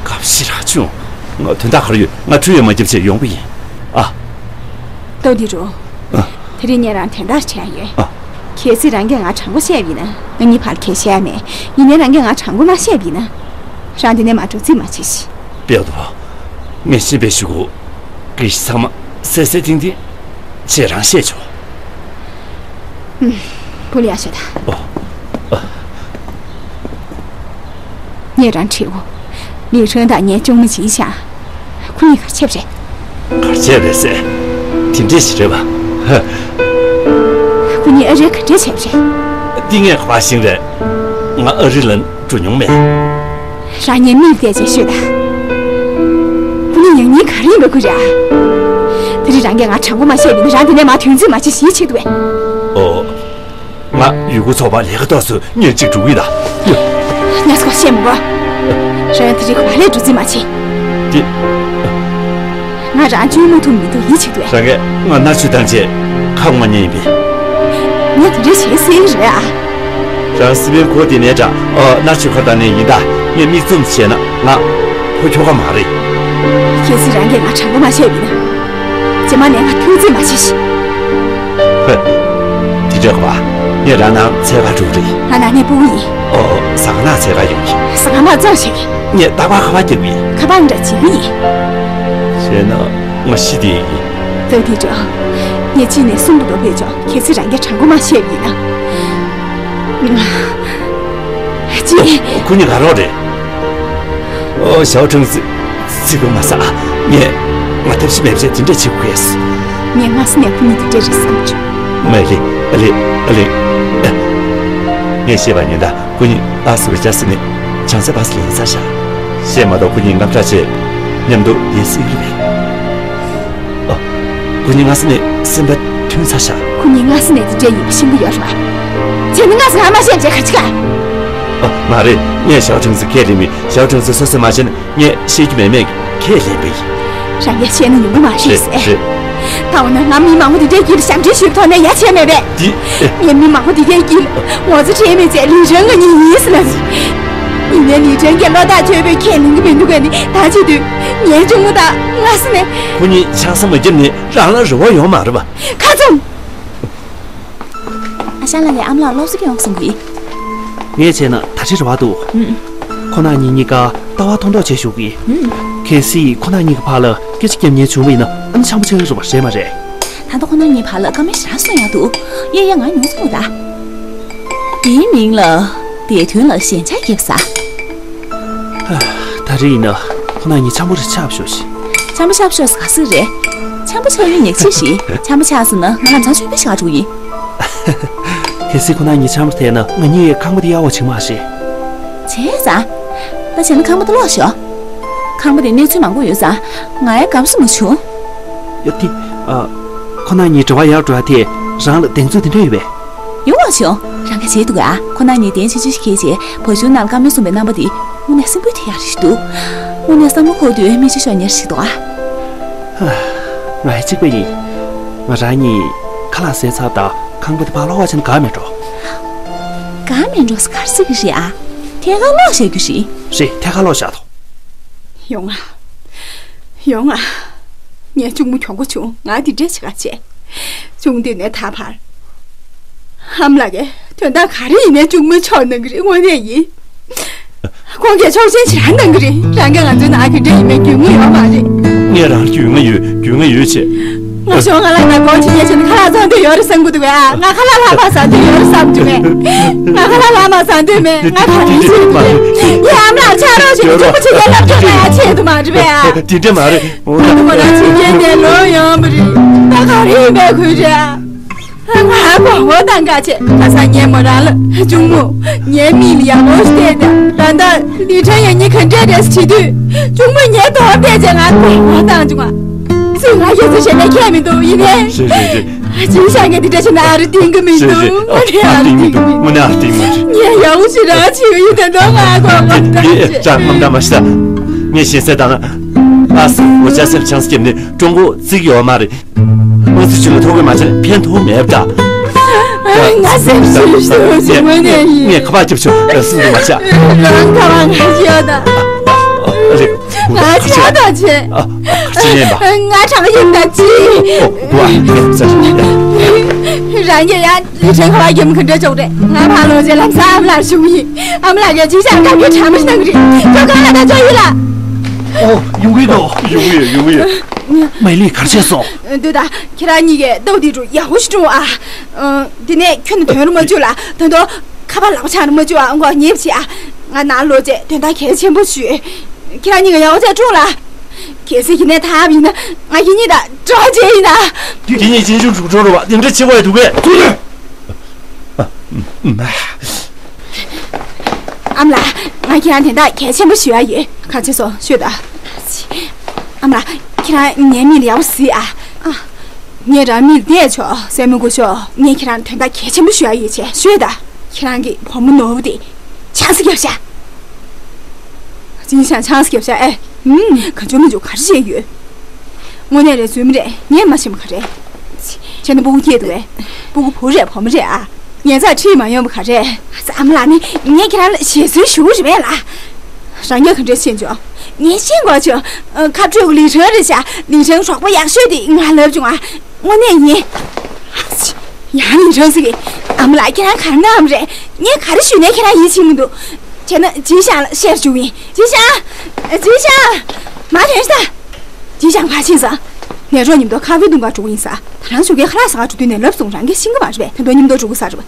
དགའ་བཞི་རག་བྱུང་། ང་དོན་དག་ག་རེ་ཡོད། ང་ཁྲུས་ཡོད་མ་རྒྱབ་བྱས་ཡོང་པ་ཡིན། ཨ། ཏོ་ཏི་རུ། ཨ། དེ་རིང་ངས་རང་དོན་དག་བྱས་ཡོད། ཨ། གལ་སྲིད་རང་གིས་ང་དྲང་པོ་བཤད་པ་ཡིན་ན་ང་གཉིས་བར་གས་བཤད་ཡ་མེད། ཡིན་ནའི་རང་གིས་ང་དྲང་པོ་མ་བཤད་པ་ཡིན་ན། རང་འདི་ནས་མར་འགྲོ་རྩིས་མ་བྱེད་ཤིག་པའོ་ཏོ་བ། ངས་ཤེས་པའི་ཞུ་གོ། སྐད་ཆ་ཚང་མ་གསལ་གསལ་ཐིང་ཐིང་བྱས་རང་བཤད་ཆོག་ཨུམ། བུ་ལ་ཡ་ཤོད་ད། ཨོ། ཨ། ངས་རང་དྲིའོ། ལི་ཁྲོན་དང་ངའི་ཅུང་མ་བྱིས་ཤག་ཁོ་གཉིས་ག་རེ་བྱས་པ་རེད། ག་རེ་བྱས་པ་རེད་ཟེར། དེ་འདྲས་ཞིག་རེད་པ། ཧ། ཁོ་གཉིས་ཨ་རིར་ག་འདྲས་བྱས་པ་རེད། འདི་ངས་ག་པར་ཤེས་རེད། ང་ཨ་རི་ལ་འགྲོ་མྱོང་མེད། རང་ངའི་མིག་བལྟས་བྱས་ཤོད་ད། ཁོ་གཉིས་ཡང་སྙིང་ག་རེ་ཡིན་པ་ཁོ་རེད་ཨ། དེ་རིང་རང་གིས་ང་དྲང་པོ་མ་བཤད་པ་ཡིན་ན་རང་འདི་ནས་མར་ཐོན་རྩིས་མ་བྱེད་ཞེས་བྱེད་འདུག་པས། ཨོ། ང་ཡུལ་སྐོར་ཚོགས་པ་ལས་ཀ་ཏོག་ཙམ་ཉིན་གཅིག་འགྲོ་གི་ཡིན་ད། ངས་ཁོ་བཤད་མི་དགོས། རང་དེ་རིང་ག་པར་ལ་འགྲོ་རྩིས་མ་བྱེད། འདི། ང་རང་བཅོས་མ་ཐུབ་མི་འདུག་ཡིད་ཆེས་འདུག་པས། རང་གིས་ང་མནར་གཅོད་བཏང་བྱས་ཁ་སྐོང་མ་ཉན་ཡིན་པས། ངས་དེ་འདྲ་བྱེད་སྲིད་ཀྱི་རེད་ཨ། རང་སི་པན་གོ་དེ་ནས་འདྲ། ཨ། མནར་གཅོད་ཁ་བཏང་ནས་ཡིན་ད། ངས་མིག་བཙུམ་བྱས་ན་ང་ཕོ་ཁྱོ་ག་མ་རེད། གལ་སྲིད་རང་གིས་ང་དྲང་པོ་མ་བཤད་པ་ཡིན་ན། རྗེས་མ་ནས་ང་ཐུགས་རྩིས་མ་བྱེད་ཤིག་ཧེ། དེ་འདྲ་གོ་བ། ངས་རང་ནང་འཚོལ་ག་འགྲོ་གི་རེད། ང་ནང་ནས་སྤུ་གུ་ཡིན། ཨོ། ཟ་ཁང་ནང་འཚོལ་ག་ཡོང་གི། ཟ་ཁང་མ་བཙོང་བྱེད་ཀྱི། ངས་རྟག་པར་ཁ་པར་རྒྱག་གི་ཡིན། ཁ་པར་འདྲ་བྱེད་ཀྱི་ཡིན། བྱས་ན་ང་ཤི་བསྡད་ཡིན། ཏོ་ཏི་ཅོ། ངས་གཅིག་ནས་གསུམ་དུ་འགྲོ་ཕེབས་ཆོག་གལ་སྲིད་རང་གིས་དྲང་པོ་མ་བཤད་པ་ཡིན་ན། ང་། ཅི། ཁོ་གཉིས་ག་རོགས་རེད། ཨོ། ཞའོ་ཁྲང་ཙི། ཙི་གོ་མ་ས། ངས། ང་ཐབས་ཤེས་མེད་པ་བྱས་དེ་འདྲ་བྱེད་དགོས། ངས་སྔ་ས་ནས་ཁོ་གཉིས་དེ་འདྲ་རེད་བསམ་བྱུང་། མ་ལི། ཨ་ལི། ཨ་ལི། ངས་བཤད་པ་ཉན་དང་། ཁོ་གཉིས་ཨ་སི་བེ་ཅ་སི་ནས་བྱང་སའི་བ་སི་ལེན་ཚར་ཤག། བཤད་མ་གཏོགས་ཁོ་གཉིས་དངངས་སྐྲག་བྱས་མཉམ་དུ་ཡལ་སྲིད་ཀྱི་རེད་པས། ཨ། ཁོ་གཉིས་སྔ་ས་ནས་སེམས་པ་མཐུན་ཚར་ཤག། ཁོ་གཉིས་སྔ་ས་ནས་དེ་འདྲ་ཡིན་པ་ཤེས་ཀྱི་ཡོད་རེད་པ། བྱས་ན་སྔ་ས་ང་མ་བཤད་བྱས་ག་ཅི་ག། ཨ། མ་རེད། ངས་ཞའོ་ཁྲང་ཙི་ཁས་ལེན་མིན། ཞའོ་ཁྲང་ཙི་སོ་སོས་མ་བྱས་ན། ངས་ཤེས་རྒྱུ་མེད་མེད་ཁས་ལེན་པ་ཡིན། རང་གིས་བཤད་ན་ཡོང་གི་མ་རེད་ཟེར། རེད། ད་འོ་ན་ང་མི་མང་པོ་འདི་འདྲའི་དཀྱིལ་ཞབས་འདྲེན་ཞུས་པའི་ཐོག་ནས་ཡ་བྱས་མེད་པས། འདི། ངས་མི་མང་པོ་འདི་འདྲའི་དཀྱིལ་ངོ་ཚ་ཁྲེལ་མེད་བྱས་ལིན་ཧྲན་ང་གཉིས་ཡིན་ཟེར་ལབ། ཡིན་ནའི་ལིན་ཧྲན་གྱིས་བློ་ཐག་ཆོད་པའི་ཁས་ལེན་གྱི་མི་འདུག་ག་ནི་ད་བྱེད་དུས་ངའི་གཅུང་མོ་དང་སྔ་ས་ནས། ཁོ་གཉིས་ཆང་ས་མ་བརྒྱབ་ནས་རང་ལ་རེ་བ་ཡོད་མ་རེད་པ། ཁ་བཙུམ། ཨ་ཞང་ལགས་ཀྱིས་ཨ་མ་ལགས་སློབ་གསོ་སྐྱོན་གསུང་གི། ངས་བྱས་ན་ད་ཅི་རེ་བ་འདུག། ཨུམ། ཁོ་ན་གཉིས་གཉིས་ཀ་ལྟ་བ་མཐོང་གྲོགས་བྱེད་ཞུ་གི། ཨུམ། གལ་སྲིད་ཁོ་ན་གཉིས་ཀྱི་བར་ལ་སྐད་ཆ་རྒྱབ་མཁན་བྱུང་བ་ཡིན་ན་ཨ་ནི་འཆམ་པོ་ཆགས་ཀྱི་རེད་པ། རེད་མ་རེད། ད་ལྟ་ཁོ་ན་གཉིས་བར་ལ་བཀའ་མོལ་ཞེ་དྲག་གསུང་ཡག་འདུག། ཡ་ཡ་ང་ཉུང་སོང་ད། དེའི་མིང་ལ་འདས་དོན་ལ་ཞེན་ཆགས་སྐྱེས་ས། ད་རེས་ཡིན་ན་ཁོ་ན་གཉིས་འཆམ་པོ་རེ་ཆགས་ཤོག་ཤིག། འཆམ་པོ་ཆགས་ཤོག་ཟེར་ག་ཟིག་རེད། འཆམ་པོ་ཆགས་ཡུལ་ཉག་གཅིག་རེད། འཆམ་པོ་ཆགས་ཟེར་ན་ང་ལམ་སང་ཆོས་པའི་ཞག་འགྲོ་ཡིན། གལ་སྲིད་ཁོ་ན་གཉིས་འཆམ་པོ་ཐལ་ན་ང་གཉིས་ཁང་པ་དེ་གཡར་བ་བྱེད་མ་ཤེས། བྱས་ཙང་། ད་བྱས་ན་ཁང་པ་དེ་ལོག་ཤོག། ཁང་པ་དེ་གནས་ཚུལ་མང་པོ་ཡོད་ཙང་ང་ཡ་དགའ་བསུ་མ་བྱུང་། ཡ་དེ། ཨ། ཁོ་ན་གཉིས་འབྲེལ་བ་ཡག་འགྲོ་ཡ་དེ་རང་ལ་གདེང་ཚོད་དེ་འདྲ་ཡོད་པས། ཡོང་བ་བྱུང་། རང་ག་བྱེད་འདུག་ག། ཁོ་ན་གཉིས་གདན་ཆེ་ཆུང་ཞིག་འཁྱེར་བྱས་བ་ཕྱུགས་ནང་ལ་བཀའ་མོལ་གསུངས་པའི་རྣམ་པ་དེ་དངོས་གནས་སེམས་འགུལ་ཐེབས་ཡག་རེད་འདུག། དངོས་གནས་བསམ་བློ་འཁོར་དུས་མིག་ཆུ་ཤོར་ཉེར་ཞིག་འདུག་ཨ། ང་ཡ་གཅིག་པ་ཡིན། ང་རང་གཉིས་ཁ་ལག་ཟས་ཚར་དང་ཁང་པ་དེ་ཕར་ལོག་པ་བྱས་ན་དགའ་མེད་འགྲོ། དགའ་མེད་འགྲོ་ཟེར་ག་རེ་ཟེར་གི་རེད་ཨ། ཐད་ཀར་ལོག་བཞག་རྒྱུ་རེད། རེད། ཐད་ཀར་ལོག་བཞག་དོ། ཡོང་ང་། ཡོང་ང་། ངའི་གཅུང་མོ་གྱོང་པོ་བྱུང་། ང་འདི་འདྲས་བྱེད་ག་བྱས། ཆུང་དུས་ནས་ད་བར། ཨ་མ་ལགས་ཀྱིས་དོན་དག་ག་རེ་ཡིན་ནའི་གཅུང་མོའི་ཕྱོགས་གནང་གི་རེད། དངོས་གནས་ཡིན། ཁོང་གིས་ཆོག་མཆན་ཞེ་དྲག་གནང་གི་རེད། རང་གིས་ང་ཚོའི་ནང་གི་འདྲ་ཡིན་མིན་རྒྱུས་མངའ་ཡོད་མ་རེད། ངས་རང་རྒྱུས་མངའ་ཡོད། རྒྱུས་མངའ་ཡོད་བྱས། ང་ཤོང་ང་ལ་ང་དགོངས་བྱེད་ཉེ་ཆེ་ནི་ཁ་ལག་ཚང་དུས་ཡོད་རེད་བསམ་གི་འདུག་གས། ང་ཁ་ལག་ལྷག་མ་ཟ་དུས་ཡོད་རེད་བསམ་གྱི་མེད། ང་ཁ་ལག་ལྷག་མ་ཟ་འདོད་མེད། ང་ག་རེ་བྱེད་ཀྱི་རེད། ངའི་ཨ་མ་ལགས་ཕྱག་རོགས་བྱེད་ནས་གཅུང་མོ་ཆེ་ཉལ་ལབ་སྐྱོ་ན་ཡ་ཆེད་དུ་མ་རེད་པས། དེ་འདྲ་མ་རེད། ད་ཁོ་རང་ཕྱི་རྒྱལ་ནས་ལོག་ཡོང་བ་རེད། ད་ག་རེ་ཡིན་པའི་ཁུལ་རེད། ང་མགོ་སྐོར་བཏང་ག་བྱས། ཁ་སང་ངས་མོ་རང་ལ་གཅུང་མོ། ངའི་མིག་ལ་ཡག་པོ་ཞིག་བལྟས་ཏེ། ད་ལྟ་ལི་ཁྲང་ཡང་ཉིན་ག་འདྲས་རེད་ཟེར་དུས། གཅུང་མོས་ངའི་ཐོག་བལྟས་བྱས་ང་མགོ་སྐོར་བཏང་བྱུང་ང་། སུས་ང་ཁྱེད་ཚོ་ཞེ་ན་ཁྱད་མི་འདུག་ཡིན་ནའི། རེད་རེད་རེད། ཅིན་ཤང་གིས་འདི་འདྲ་བྱས་ན་ཨ་རི་བསྟན་གི་མི་འདུག། རེད་རེད། དངོས་གནས་ཨ་རི་བསྟན་གི་མི་འདུག། དངོས་གནས་ཨ་རི་བསྟན་གི་མི་འདུག། ངས་ཡག་པོ་ཞེ་དྲག་བྱས་ཡོད་དེ་འདུག་ང་མགོ་སྐོར་བཏང་བྱས། ཅང་དངངས་སྐྲག་མ་བྱེད་ད། ངས་ཤེས་གསལ་བཏང་། ཨ་སི་འོ་ཅག་སེམས་ཆང་སྐྱེམས་ནས་ཀྲུང་གོ་བརྩི་གི་ཡོད་མ་རེད། དམངས་གཙོའི་ཆོས་ལུགས་ཐོ་འགོད་མ་བྱས་ན་ཕན་ཐོགས་མེད་པ་འདྲ། ང་སེམས་ཤུགས་ཤུགས་ངོ་ནས་ཡིན། ངས་ཁ་པར་རྒྱབ་ཆོག་སུ་འདུག་མ་ཆག། རང་ཁ་པར་ང་ཤོད་ད། ཨ་ལེ། ང་ཤོད་ད་ཆེ། ཨ། ཁ་ཆེ་ཉན་པ། ང་གྲང་ཡིན་ད་ཅི། ཨོ་ཨོ་ཨ་ལེ་ཟེར། རང་གིས་ཡང་ལི་ཁྲེང་ཁ་པར་རྒྱབ་མཁན་འདྲ་ཅོག་རེད། ང་ཕར་ལོག་རྗེས་ལམ་སང་ཨ་མ་ལགས་ཞུ་གི་ཡིན། ཨ་མ་ལགས་ཀྱིས་ཅིན་ཤང་ག་གི་གྲ་མ་ཞིག་གནང་གི་རེད། ཁྱོད་གང་ལ་ད་ཅོག་ཡིན་ལ། ཨོ་ཡོང་གི་འདུག། ཡོང་གི་ཡོད། ཡོང་གི་ཡོད། མ་ལི་གར་བྱས་སོང་། འདོད་ད། ཁྱེད་རང་གཉིས་ཀས་ལྟོ་དེ་འགྲོ་ཡག་པོ་ཞིག་འགྲོ་ཨ། ཨ། དེ་ནས་ཁྱོད་ནི་དོན་རུ་མ་བཅུག་ལ། ད་དུང་ཁ་པར་ལག་པ་འཆང་རུ་མ་བཅུག་ཨ། མགོ་ཉེས་བྱེད་ཨ། ང་ནང་ལོག་རྗེས་དོན་དག་གལ་ཆེན་པོ་ཞིག་ཡོད། ཁྱེད་རང་གཉིས་ཀ་ཡག་པོ་བྱས་འགྲོ་ལ། གལ་སྲིད་ཁྱེད་ནས་ཐབས་ཡིན་ན་ང་ཁྱེད་གཉིས་དང་འབྲེལ་བ་བྱས་ཡིན་ན། དེ་གཉིས་གཅེན་གཅུང་གྲུབ་གྲོགས་རུ་བ་དེ་འདྲ་ཆེ་བ་ཡི་འདུག་གས། ཐུགས་རྗེ། ཨ་མ་ལགས། ང་ཁྱེད་རང་དོན་དག་གལ་ཆེན་པོ་ཞུ་ཡ་ཡོད། ག་ཅི་སོང་ཤོད་ད། ཨ་མ་ལགས། ཁྱེད་རང་ངའི་མིག་ལ་ཡག་པོ་གཟིགས་ཨ། ཨ། ངས་རང་མིག་ལ་བལྟས་ཆོག་སེམས་མི་དགོས་ཤོག་ངས་ཁྱེད་རང་དོན་དག་གལ་ཆེན་པོ་ཞུ་ཡ་ཡོད་བྱས་ཤོད་ད། ཁྱེད་རང་གི་བུ་མོ་ནོར་བུ་དེ་ཆང་ས་བརྒྱབ་ཤག་ཅིན་ཤང་ཆང་ས་བརྒྱབ་ཤག་ཨེ། ཨུམ། ག་ཅུང་མི་ཅུང་ག་རེ་བྱས་ཡོད། དངོས་གནས་རེད་བཟོས་མི་རེད། ངས་མ་ཤེས་མ་ག་རེད། ཁྱེད་ནི་སྤུ་གུ་སྐྱེས་འདུག་གས། སྤུ་གུ་བུ་རེད་བུ་མོ་རེད་ཨ། ཉལ་ཚགས་ཁྲིད་མ་ཡོང་བ་ག་རེད། ཨ་མ་ལགས་ནི་ངས་ཁྱེད་རང་ལ་ཞེ་སུན་ཞུ་གི་རེད་པས་ལགས། རང་ཉིད་ག་འདྲས་ཤེས་བྱུང་། ངས་ཤེས་དགོས་བྱུང་། ཁ་སྤྲོད་གི་ལི་ཁྲེང་རེད་ཤག་ལི་ཁྲེང་གྲོགས་པོ་ཡག་ཤོས་དེ་ང་ལབ་བྱུང་ཨ། དངོས་གནས་ཡིན། ཡང་ལི་ཁྲེང་ཟེར་གི། ཨ་མ་ལགས་ཁྱེད་རང་ག་རེ་གནང་བ་རེད། ངས་ག་རེ་ཞུས་ནའི་ཁྱེད་རང་ཡིད་ཆེས་མི་འདུག་བྱས་ན་ཅིན་ཤང་ལ་བཤད་རྒྱུ་ཡིན། ཅིན་ཤང་། ཅིན་ཤང་། མ་ཐོན་ཤག་ཅིན་ཤང་ཕར་ཕྱིན་སོང་། ནེ་རོ་མཉམ་དུ་ཁ་ཧྥེ་འཐུང་ག་འགྲོ་གི་ཡིན་ས། ད་རང་ཞོགས་ཀས་ཁ་ལག་ཟ་ག་འགྲོ་དུས་ནས་ལབ་སོང་། རང་གིས་ཤེས་ཀྱི་མ་རེད་པས། ད་དུང་མཉམ་དུ་འགྲོ་གི་ས་རེད་པ།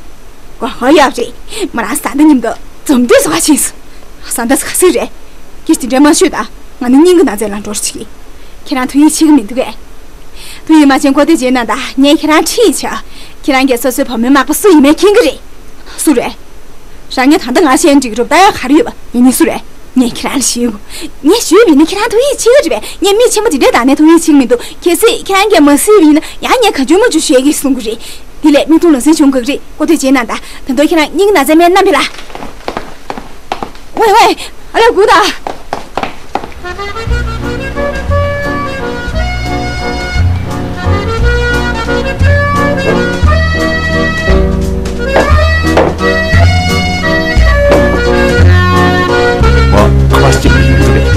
གོ་ཧོ་ཡབ་རེད། མོ་རང་བཟའ་ཟླ་མཉམ་དུ་འཛོམས་འདུས་བཟོ་ག་ཕྱིན་སོང་། བཟའ་ཟླ་ཟེར་ག་ཟེ་རེད། ཁྱེད་དེ་འདྲ་མ་ཤོད་ད། ང་ནི་སྙིང་གི་ན་ཚ་ལ་འགྲོ་རེ་བྱེད་ཀྱི། ཁྱེད་རང་ཐུགས་ཡིད་ཆེས་ཀྱི་མི་འདུག་གས། ཐུགས་ཡིད་མ་ཆེས་གོ་བདེ་བྱས་གནང་དང་། ངས་ཁྱེད་རང་ཁྲིད་བྱ། ཁྱེད་རང་གིས་སོ་སོའི་བུ་མོའི་མག་པ་སུ་ཡིན་མིན་མཁྱེན་གྱི་རེད། སུ་རེད། རང་ཉིད་ད་ལྟ་ང་ཤེས་འགྲིག་རུབ་ད་ཡང་ག་རེ་ཡོད་པ། ཡིན་ནི་སུ་རེད། ངས་ཁྱེད་རང་ལ་ཞུས་གོ། ངས་ཞུས་པ་ཡིན་ན་ཁྱེད་རང་ཐུགས་ཡིད་ཆེས་ཀྱི་རེད་པས། ངས་མི་ཆེན་པོ་འདི་འདྲའི་དང་ནས་ཐུགས་ཡིད་ཆེས་ཀྱི་མི་འདུག་གལ་སྲིད་ཁྱེད་རང་གིས་མ་གཟིགས་པ་ཡིན་ན་ཡང་ངས་གང་བྱུང་མང་བྱུང་བཤད་ཀྱི་གསུང་གི་རེད། དེ་ལས་མིག་མཐོང་ལག་ཟིན་བྱུང་དགོས་ཀྱི་རེད། གོ་ཐོས་བྱས་གནང་དང་། ད་དུང་ཁྱེད་རང་སྙིང་ན་ཚ་མེད་ན་བི་ལ། ཝེ་ཝེ། ཨ་ལས་སྒུག་དང་། ཨོ། ཁ་པར་སྐྱིད་པོ་ཡོང་གི་རེད།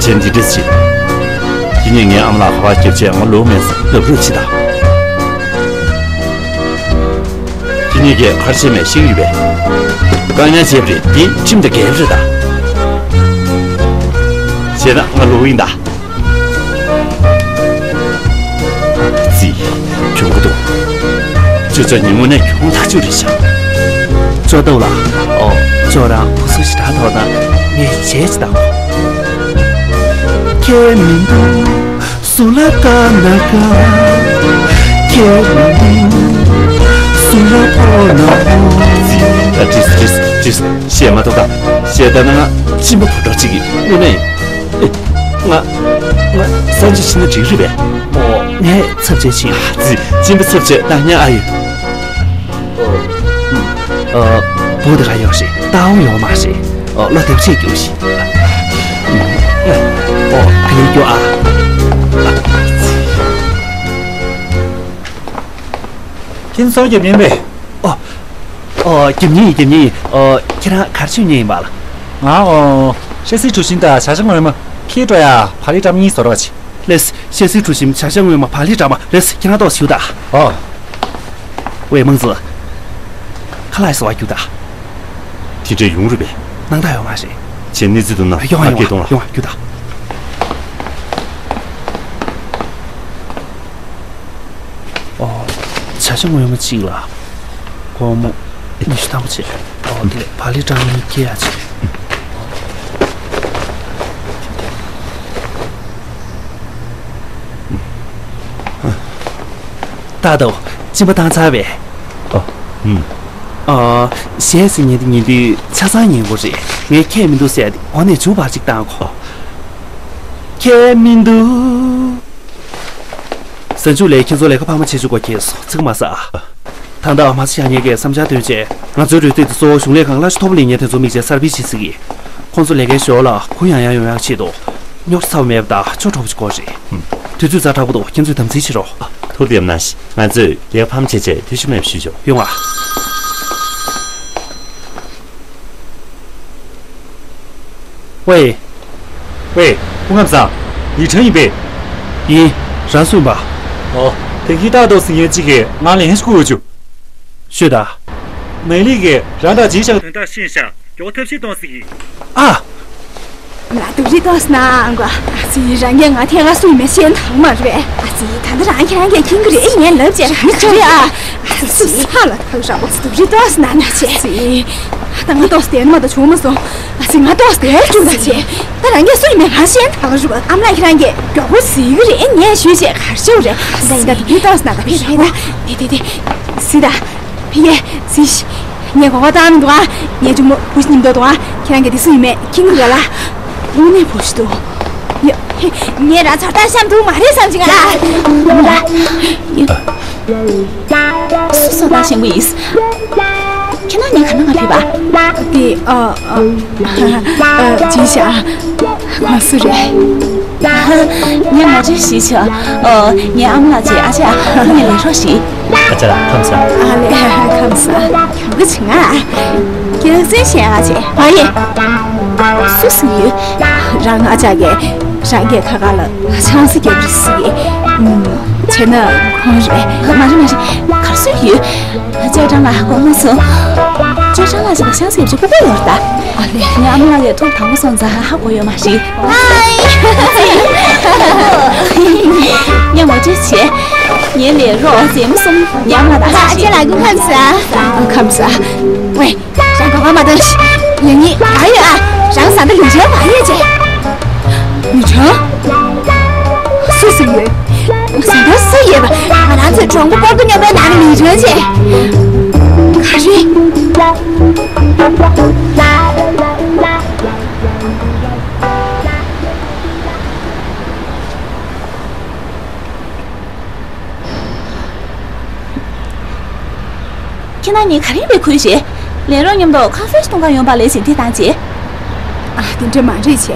ཁྱེད་འདི་འདྲ་བྱེད། དེ་ནས་ངའི་ཨ་མ་ལགས་ཁ་པར་བརྒྱབ་བྱས་ང་ལོག་མེད་ས་ལབ་རོགས་བྱེད་དང་། དེ་ནས་ཀྱི་ཁར་ཆེན་མས་ཤིང་ཡོད་པས། བཀག་ཉར་བྱས་པ་རེད། དེ་ཁྲིམས་དང་འགལ་བ་རེད་ད། བྱས་ན་ང་ལོག་ཡིན་ད། ཙི། གྱོང་གི་འདུག་ཅོ་ཅོ་ཉིན་མོ་ནས་གྱོང་ཐག་ཆོད་རེད་ཤག་ཅོ་ཏོ་ལགས། ཨོ། ཅོ་རང་བུ་སུ་ཞིག་དྲག་ཐོག་ན་ངས་བྱས་ཅི་དང་། ཁྱད་མི་འདུག་སུ་ལ་དཀའ་ན་དཀའ། ཁྱད་མི་འདུག་སུ་ལ་ཕོག་ན་ཕོག་ཙི། ཨ། ཏིས་ཏིས་ཏིས། བཤད་མ་ཐུབ་ད། བཤད་ད་ན་ང་གཅིན་པ་བུ་ཏོག་ཅིག་གིས་དངོས་གནས། ཨེ། ང་། ང་གསར་འབྱོར་ཕྱིན་ན་འགྲིག་རེད་པས། ཨོ། ངས་ཚབ་བྱས་ཕྱིན། ཙི། གཅིན་པ་ཚབ་བྱས་ད་ཉན་ཨ་ཡོད། ཨོ། ཨ། བུ་དེ་ག་ཡོད་རེད། ཏའོ་ཡོད་མ་རེད། ཨོ། བློ་བདེ་པོ་བྱས་རྒྱུགས་ཤིག་ཨོ། ག་ལེར་རྒྱུགས་ཨ། ཁྱེད་ཚོ་རྒྱབ་ཉེན་པས། ཨོ། ཨོ། རྒྱབ་ཉེན་ཡིན། རྒྱབ་ཉེན་ཡིན། ཨོ། ཁྱེད་རང་ག་རེ་བྱེད་མཁན་ཡིན་པ་ལགས། ང་། ཨོ། ཤེས་སི་གྲུ་ཤིན་དང་བྱ་བྱ་ངོ་མ་ཁྱེད་འགྲོ་ཡ་བག་ལེབ་བཀྲམ་གཉིས་བཟོ་རོགས་བྱེད། ལེས། ཤེས་སི་གྲུ་ཤིན་བྱ་བྱ་ངོ་མ་བག་ལེབ་བཀྲམ་པ་རེད། ཁྱེད་རང་ཏོག་ཞུ་ད། ཨོ། ཝེ་མང་ཙི། ཁ་ལག་བཟོ་བ་རྒྱུགས་ད། དེ་འདྲ་ཡོང་རེད་པས། སྣང་དག་ཡོད་མ་རེད། བྱས་གནས་ཚུལ་འདུག་ན་ཡོང་ཨ་ཡོང་ཨ་ཡོང་ཨ་རྒྱུགས་ད། ཨོ། བྱ་བྱ་ངོ་མ་གཅིག་ལ་སྒོར་མོ་ཉི་ཤུ་ཐམ་པ་བྱས། ཨོ། དེ་ལས་བག་ལེབ་བཀྲམ་གཉིས་སྐྱེལ་ཡ་བྱས། ཏག་ཏག་གཅིན་པ་བཏང་ཚར་བས། ཨ། ཨུམ། ཨ། གཞས་ཟེར་མཁན་དེ་ཉན་དུས་ཆ་ཚང་ཉན་དགོས་རེད། ངས་ཁྱད་མི་འདུག་ཟེར་ཏེ་འོ་ནས་མཇུག་བར་གཅིག་བཏང་གོ། ཁྱད་མི་འདུག་གཟའ་མཇུག་ལ་ཁྱེད་ཚོ་ལས་ཀ་ཕར་མ་བྱེད་ཆོག་གོ། ཁྱེད་ཚོ་ཚིག་མ་ཟ། ད་ལྟ་མ་ཚོ་བཞག་མཁན་གྱིས་བསམ་འཆར་བཏོན་བྱས། ང་ཚོའི་རོལ་རྩེད་དེ་གཙོ་བོ་གཞུང་ལས་ཁང་གླ་ཆ་མཐོ་པོ་ལེན་མཁན་དེ་ཚོ་མིག་ཆ་གསར་སྤེལ་བྱེད་སྲིད་ཀྱི། ཁོང་ཚོ་ལས་ཀའི་ཞོར་ལ་གུ་ཡངས་ཡངས་ཡོང་ཡག་ཆེད་དུ། རྙོག་དྲ་ཚ་བོ་མེད་པ་དང་ཆོ་འཕྲོ་པོ་ཅིག་དགོས་རེད། དུས་ཚོད་ཛ་དྲག་པོ་འདུག་ཁྱེད་ཚོས་དམ་འཛིན་བྱེད་རོགས། ཐུགས་བདེ་པོ་གནང་ཞིག་ང་ཚོས་ལས་ཀ་ཕར་མ་བྱེད་ཆེད་ཐུགས་ཞིབ་མེད་པ་ཞུས་ཆོག་ཡོང་ཨ། ཝེ། ཝེ། སྐུ་ཁམས་བཟང་། ལི་ཁྲང་ཡིན་པས། ཡིན། རང་སུ་ཡིན་པ། ཨོ། དེང་གི་ཏག་ཏོག་ཟིང་ཡོད་ཅིག་གིས་ང་ལན་ཞིག་བསྐུར་འོས་བྱུང་། ཤོད་ད། མེ་ལི་གིས་རང་དང་ཇི་ཤང་དོན་དག་ཤེས་ཤག་མགྱོགས་ཐབས་ཤེས་གཏོང་ཟེར་གི། ཨ། ང་སྡུག་རུས་གཏོང་ཟེར་ན་ཨང་གོ། ཨ་ཙི། རང་གིས་ང་ཐད་ཀར་སུ་ཡིན་མིན་ཤེས་ཐང་མ་རེད། ཨ་ཙི། ད་ལྟ་རང་ཁྱེད་རང་གིས་མཁྱེན་གི་རེད། ངས་ལབ་བྱས་རང་ནི་ཆ་རེད་ཨ། ཨ་ཙི། སུ་ས་ལ་ཐག་ར་བོ་སྡུག་རུས་གཏོང་ཟེར་ན་ན་ཆེ། ཨ་ཙི། ད་ང་ཏོག་སྟེ་ནི་མ་ད་བྱུང་མ་སོང་། ཨ་ཙི། ང་ཏོག་སྟེ་བྱུང་ད་ཆེ། ད་རང་གིས་སུ་ཡིན་མིན་ང་ཤེས་ཐང་རེད་པ། ཨ་མ་ལགས་ཁྱེད་རང་གིས་མགྱོགས་པོ་ཟེར་གི་རེད། ངས་ཞུས་བྱས་གར་ཤོག་རེད། ད་ཡིན་ད་སྡུག་རུས་གཏོང་ཟེར་ན་ད་ཕེབས་རེད་ད། དེ་དེ་དེ། སི་ད། ཕི་གེ་སི་ཤི། ངས་གོ་བ་བཏང་མི་འདུག་ཨ། ངས་གཅུང་མོ་བུ་ཞིག་མཉམ་དུ་འདུག་ཨ། ཁྱེད་རང་གིས་དེ་སུ་ཡིན་མིན་མཁྱེན་གི་རེད་ལ། དངོས་གནས་བུ་ཞིག་འདུག་ཡ། ངས་རང་ཚོར་ལྟ་བཤམ་ཐུབ་མ་རེད་བསམ་གྱི་ང་། སུ་སོང་ད་ཤེས་གི་ཡིན། ཁྱེད་རང་ངས་ག་ན་ང་ཕེབས་པ། དེ་ཨ་ཨ་ཨ་ཅི་ཤ། ཁོང་སུ་རེད། ངས་ངོ་སྤྲོད་ཞུས་ཆོག་ཨོ། ངའི་ཨ་མ་ལགས་བྱས་ཨ་ཅག་ཁོང་ངའི་ལས་རོགས་ཤིག་ཨ་ཅག་ལགས་ཁམས་བཟང་། ཨ་ལས་ཁམས་བཟང་། གྱོང་གི་ཆེ་ང་། སྐྱག་རྫུན་བཤད་ཨ་ཅེ། ཨ་ཡེ། སུ་སུ་ཡོད། རང་ཨ་ཅག་གིས་རང་གི་ཁ་ཁ་ལ་ཆང་ས་རྒྱབ་རེད་ཟེར་གི། བྱས་ན་ཁོང་རེད། མ་རེད་མ་རེད། གར་སུ་ཡོད། ཅོ་ཀྲང་ལགས་དགོངས་མ་ཚོམས། ཅོ་ཀྲང་ལགས་ཅིག་ལ་ཤང་སེ་ཅིག་པོ་པོ་ཡོད་ད། ཨ་ལེ། ངའི་ཨ་མ་ལགས་ལས་ཐོག་དང་པོ་སོང་ཙང་ཧ་གོ་ཡོད་མ་རེད། ཧའི། ངས་ངོ་སྤྲོད་བྱས། ངའི་ལས་རོགས་རྩེད་མོ་གསུམ། ངའི་ཨ་མ་ལགས་དང་ཨ་ཅེ་ལགས་སྐུ་ཁམས་བཟང་། ཨ། ཁམས་བཟང་། ཝེ། རང་ག་བ་མ་བཏང་ཞིག་ཡང་ཉིད་ག་ཡོད་ཨ། རང་བཟའ་ཟླ་ལུང་ཆེན་ག་ཡོད་ཅེ། ལི་ཁྲང་། སུ་སུ་ཡོད། ཟིན་ཐོ་སུ་ཡོད་པ། ང་རང་ཚོའི་གྲོང་པ་སྐོར་དུ་མཉམ་པའི་ནང་ནས་ལི་ཁྲང་བྱས། ག་རེ། ཁྱེད་རང་གཉིས་ག་རེ་ཡིན་པའི་ཁུལ་བྱེད། ལས་རོགས་མཉམ་དུ་ཁ་ཧྥེ་གཏོང་ག་ཡོང་པ་ལས་ཟིན་ཐོ་བཏང་བྱེད། ཨ། དེ་འདྲ་མ་རེད་བྱས།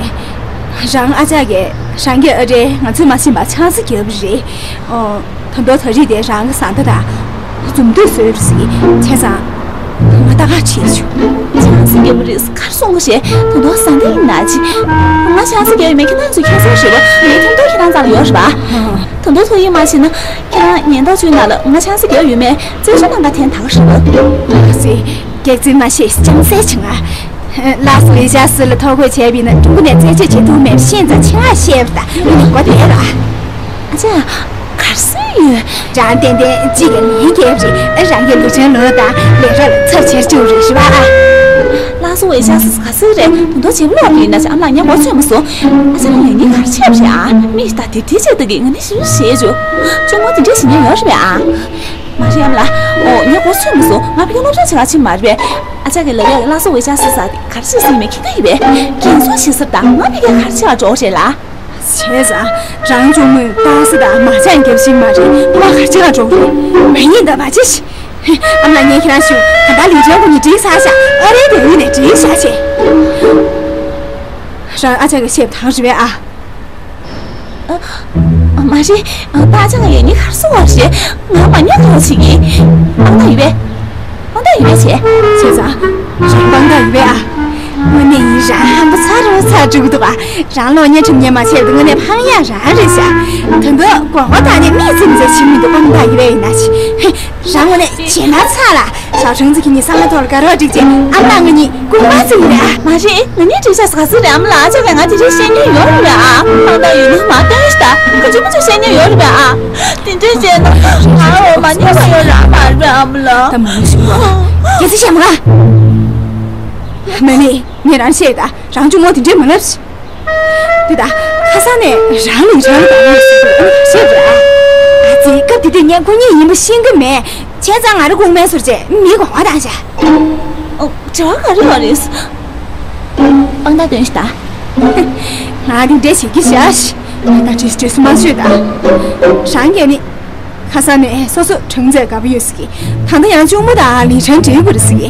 རང་ཨ་ཅག་གིས་རང་གི་ཨ་རེ་ང་ཚོས་མ་ཤེས་པ་ཆང་ས་བརྒྱབ་པ་རེད། ཨོ། ད་དུང་ད་རེས་དེ་རང་གི་བཟའ་ཟླ་དང་འཛོམས་འདུ་བཟོས་རེད་ཟེར་གྱི། བྱས་ཙང་ང་ལྟ་ག་བྱེད་བྱུང་། ཆང་ས་བརྒྱབ་པ་རེད་ཟེར་ག་རེ་གསུང་གི་བྱས། ད་དུང་བཟའ་ཟླ་ཡིན་ན་ཅི། ང་ཆང་ས་བརྒྱབ་ཡོད་མེད་ཁྱེད་རང་ཚོས་མཁྱེན་གསལ་ཞིག་རེད། ངའི་ཐུགས་འདོད་ཁྱེད་རང་རྩ་ལ་ཡོད་རེད་པ། ད་དུང་ཐུགས་ཡིད་མ་ཆེས་ན་ཁྱེད་རང་ཉེན་རྟོག་ཅུའི་ནང་ལ་ང་ཆང་ས་བརྒྱབ་ཡོད་མེད་རྩད་གཅོད་གནང་ག་འཐེན་ད་ག་རེད་པ། ལགས་སེ། སྐྱག་རྫུན་མ་བཤད། ཅུང་ཟད་བྱུང་ང་། ལགས་སོ། ཝེ་ཅཱ་སི་ལ་ཐོ་འགོད་བྱས་པ་ཡིན་ན་ཀྲུང་གོ་ནས་རྩད་གཅོད་བྱེད་ཐུབ་མེད་པ་ཤེས་ཙང་ཆེད་མངགས་བཤད་པ་དང་། ཨ་ནི་མགོ་བདེ་ལ། ཨ་ཅག་གར་སོང་ཡོད། རང་ཏན་ཏན་གཅིག་གི་ལན་རྒྱབ་རེད། རང་གི་ལུས་ཕྲན་ལོ་དང་ལས་རོགས་ལ་ཚབ་བྱེད་བཅུག་རེད་ཞུ་བ་ཨ། ལགས་སོ། ཝེ་ཅཱ་སི་ག་ཚོད་རེད། ད་དུང་བྱེད་མ་ལོག་གི་ཡིན་ན་ཅི། ཨ་མ་ལགས་ངས་མགོ་ཚོས་མ་སོང་། ཨ་ཅག་ལ་ཡང་སྙིང་གར་ཆེ་བ་རེད་ཨ། མི་ད་དེ་དེ་བྱེད་ད་གི་ང་ནི་ཞིབ་བཤད་བྱོས། གཅུང་མོ་དེ་འདྲས་ཞིག་ཉན་ཡོད་རེད་པས་ཨ། མ་རེད་ཨ་མ་ལགས། ཨོ་ངས་མགོ་ཚོས་མ་སོང་། ང་ཕ་གི་སློབ་གྲྭ་ཆེ་བ་ཆེ་མ་རེད་པས། ཨ་ཅག་གི་ལབ་ཡག་གི་ལགས་སོ་ཝེ་ཅཱ་སི་ཟེར་དེ་ག་རེ་བྱེད་སྲིད་མེད་ཁྱེད་ཀ་ཡིན་པས། རྒན་གསོ་བྱེད་ས་དང་ང་ཕ་གི་ག་རེ་བྱེད་ལ་འགྲོ་རེད་ལ། བྱས་ཙང་རང་གཅུང་མོས་ལྟ་ས་དང་མ་ཅང་རྒྱབ་ཤིག་མ་རེད། ང་ག་ཅང་འགྲོ་གི་རེད། མ་ཡིན་ད་མ་བྱེད་ཤིག་ཨ་མ་ལགས་ངས་ཁྱེད་རང་ཞུ། ད་ལྟ་ལིའུ་ཅན་ཁོ་གཉིས་འགྲིག་ཚར་ཤག་ཨ་རེ་དེ་ཡིན་ནས་འགྲིག་ཤག་བྱས། རང་ཨ་ཅག་གི་བཤད་པ་དང་རེད་པས་ཨ། ཨ། མ་རེད། ད་ཨ་ཅག་ལ་ཡང་སྙིང་གར་སོང་བ་རེད། ང་མ་ཉོ་ག་བ་བྱེད་ཀྱི། དཔང་རྟགས་ཡོད་པས། དཔང་རྟགས་ཡོད་པས་བྱས། བྱས་ཙང་། རང་དཔང་རྟགས་ཡོད་པས་ཨ། དངོས་གནས་ཡིན། རང་ཧམ་པ་ཚ་རུ་ཚ་འགྲོ་གི་འདུག་ཨ། རང་གློག་བརྙན་འཁྲབ་མཁན་མ་བྱས་པ་དེ་དངོས་གནས་ཕངས་ཡག་རང་རེད་ཤག་ད་དུང་དགོངས་པ་དག་ནས་མིག་རྩེ་མཛད་ཕྱིན་མི་འདུག་དཔང་རྟགས་ཡོད་པས་ཡིན་ན་ཞིག་རང་ངོ་ནས་བྱེད་ན་ཚར་ལ། ཞའོ་ཁྲུང་ཙི་ཁྱེད་གཉིས་བསམ་བློ་ཐོག་ལ་དགའ་རོགས་སྒྲིག་བྱས་ཨ་མ་ལགས་ང་གཉིས་རྐུན་མ་བཙུགས་རེད་ཨ། མ་རེད། ང་གཉིས་འགྲིག་ཤག་ཟ་ཟི་རེད། ཨ་མ་ལགས་ཨ་ཅག་གིས་ང་དེ་འདྲའི་བཤད་མྱོང་ཡོད་རེད་པས་ཨ། ཨང་རྟགས་ཡོད་ན་མ་སྟོན་ཤི་ད། ཁ་ཆུ་མ་ཆུ་བཤད་མྱོང་ཡོད་རེད་པས་ཨ། དེ་འདྲས་བྱས་ན་ཨ་འོ་མ་ཉེས་པ་ཡོད་ར་མ་རེད་པས་ཨ་མ་ལགས། ད་མ་ངུ་ཞིག་ལ། རྒྱལ་སྲས་བཤད་མ་ལ། མ་ནི་ངས་རང་བཤད་ད་རང་གཅུང་མོ་དེ་འདྲས་མ་ལབ་ཤི། དེ་ད་ཁ་སང་ནས་རང་ལུང་རང་ལ་དང་ལུང་ཟེར་དུས་ཨ་ནི་ཤེས་རེད་ཨ། ཨ་ཙི་སྐབས་དེ་དུས་ངས་ཁོ་གཉིས་ཡིན་པ་ཤེས་ཀྱི་མེད། བྱས་ཙང་ང་རང་ཁུག་མེད་ཟུར་བྱས་མིའི་གོ་བ་བཏང་བྱས། ཨོ་བྱ་བ་ག་རེ་ཡོད་རེད། དཔང་རྟགས་སྟོན་ཤི་ད། ང་དེ་འདྲས་བྱེད་ཀྱི་བཞག་ཤི། ད་བྲེལ་བྲེལ་སུ་མ་བཟོས་ད། རང་གིས་ནི། ཁ་སང་ནས་སོ་སོ་གྲངས་ཚད་དགའ་པོ་ཡོད་ཟེར་གི། ད་ལྟ་ཡང་གཅུང་མོ་དང་ལིན་ཧྲན་འབྲེལ་དགོས་རེད་ཟེར་གི།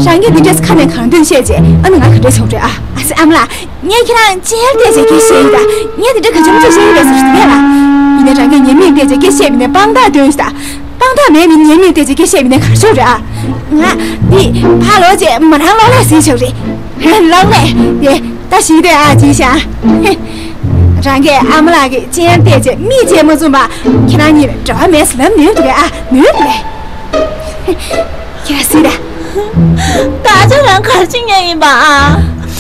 རང་གིས་འདི་འདྲས་ཁ་ནས་གང་འདོད་བཤད་རྗེས་ཨ་ནི་ང་ག་འདྲས་བྱུང་རེད་ཨ། ཨ་ཙི་ཨ་མ་ལགས། ངས་ཁྱེད་རང་ཅེར་བལྟས་བྱས་སྐད་བཤད་ཡིན་ད། ངས་དེ་འདྲ་ག་ཅུང་ཅུང་བཤད་ཡིན་པས་ཟེར་ཞུ་གི་ལ། ཡིན་ནའི་རང་གིས་ཉེས་མིང་བལྟས་བྱས་སྐད་བཤད་མི་ནས་དཔང་རྟགས་སྟོན་ཞིག་ད། དཔང་རྟགས་མེད་མི་ཉེས་མིང་བལྟས་བྱས་སྐད་བཤད་མི་ནས་ག་རེ་བྱུང་རེད་ཨ། ང་འདི་ཕར་ལོག་རྗེས་མོ་རང་གློག་ཀླད་ཟིན་ཆོག་རེད། གློག་ཀླད་དེ། ད་ཞིག་དེ་ཨ་ཅི་ཤ། རང་གིས་ཨ་མ་ལགས་ཀྱི་སྤྱན་བལྟས་བྱས་མིག་བྱས་མ་བཙུམ་པ་ཁྱེད་རང་གཉིས་འབྲེལ་བ་མེད་ཟེར་ལབ་ནུས་འདུག་གས་ཨ། ནུས་ལེ། ཁྱེད་རང་སྲིད་ད། ད་ཆ་རང་གར་ཕྱིན་ཉན་ཡིན་པ་ཨ།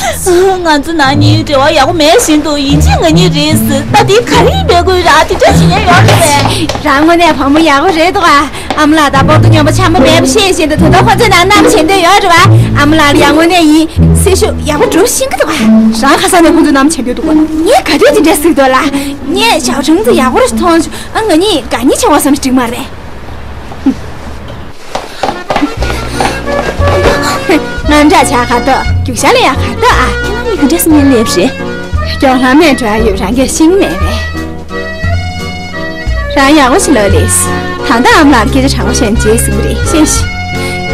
ང་ཚོ་ནང་གཉིས་འབྲེལ་བ་ཡག་པོ་མེད་བཞིན་དུ་ཡིན་གཅིག་ང་གཉིས་རེད་ཟེར། ད་དེ་ག་རེ་ཡིན་པའི་དགོས་ར། དེ་འདྲ་བྱེད་ཉན་ཡོད་རེད་པས། རང་དངོས་གནས་བུ་མོ་ཡག་པོ་རེད་འདུག་ཨ། ཨ་མ་ལགས་དང་པོ་ཏོ་སྙོམས་པོ་འཆམ་པོ་མེད་པ་ཤེས་བཞིན་དུ་དོན་དག་ཁོ་ཚོའི་ནང་མནའ་མ་བྱེད་འདོད་ཡོད་རེད་བ། ཨ་མ་ལགས་ལ་ཡང་དངོས་གནས་ཡིན་སྲི་ཞུ་ཡག་པོ་སྒྲུབ་ཤེས་ཀྱི་འདུག་བ། རང་ཁ་སང་ནས་ཁོ་ཚོའི་ནང་མ་བྱེད་འདོད་འདུག་བ། ངས་ག་དུས་དེ་འདྲ་ཟེར་འདུག་ལ། ངས་ཞའོ་ཁྲུང་ཙི་ཡག་པོ་རེ་མཐོང་བྱུང་ཨ། ང་གཉིས་དགའ་ཉེ་བྱེད་དགོས་བསམ་ནས་འགྲིག་མ་རེད། དངངས་སྐྲག་བྱ་ག་འདུག་རྒྱུག་ཤར་ལ་ཡ་ག་འདུག་ཨ། ཁྱེད་རང་གཉིས་ག་འདྲ་སེ་ཉལ་སླེབས་རེད། སྐྱོ་ལྷ་མེད་འགྲོ་ཡ་ཡོད་རང་སྐད་ཤེས་ཀྱི་མེད་པས། རང་ཡག་པོ་ཞིག་ལབ་ལེ། ད་ལྟ་ཨ་མ་ལགས་སྐད་ཆ་དྲང་པོ་བཤད་ན་བརྗེད་ཟིན་གི་རེད། ཤེས་ཤིག་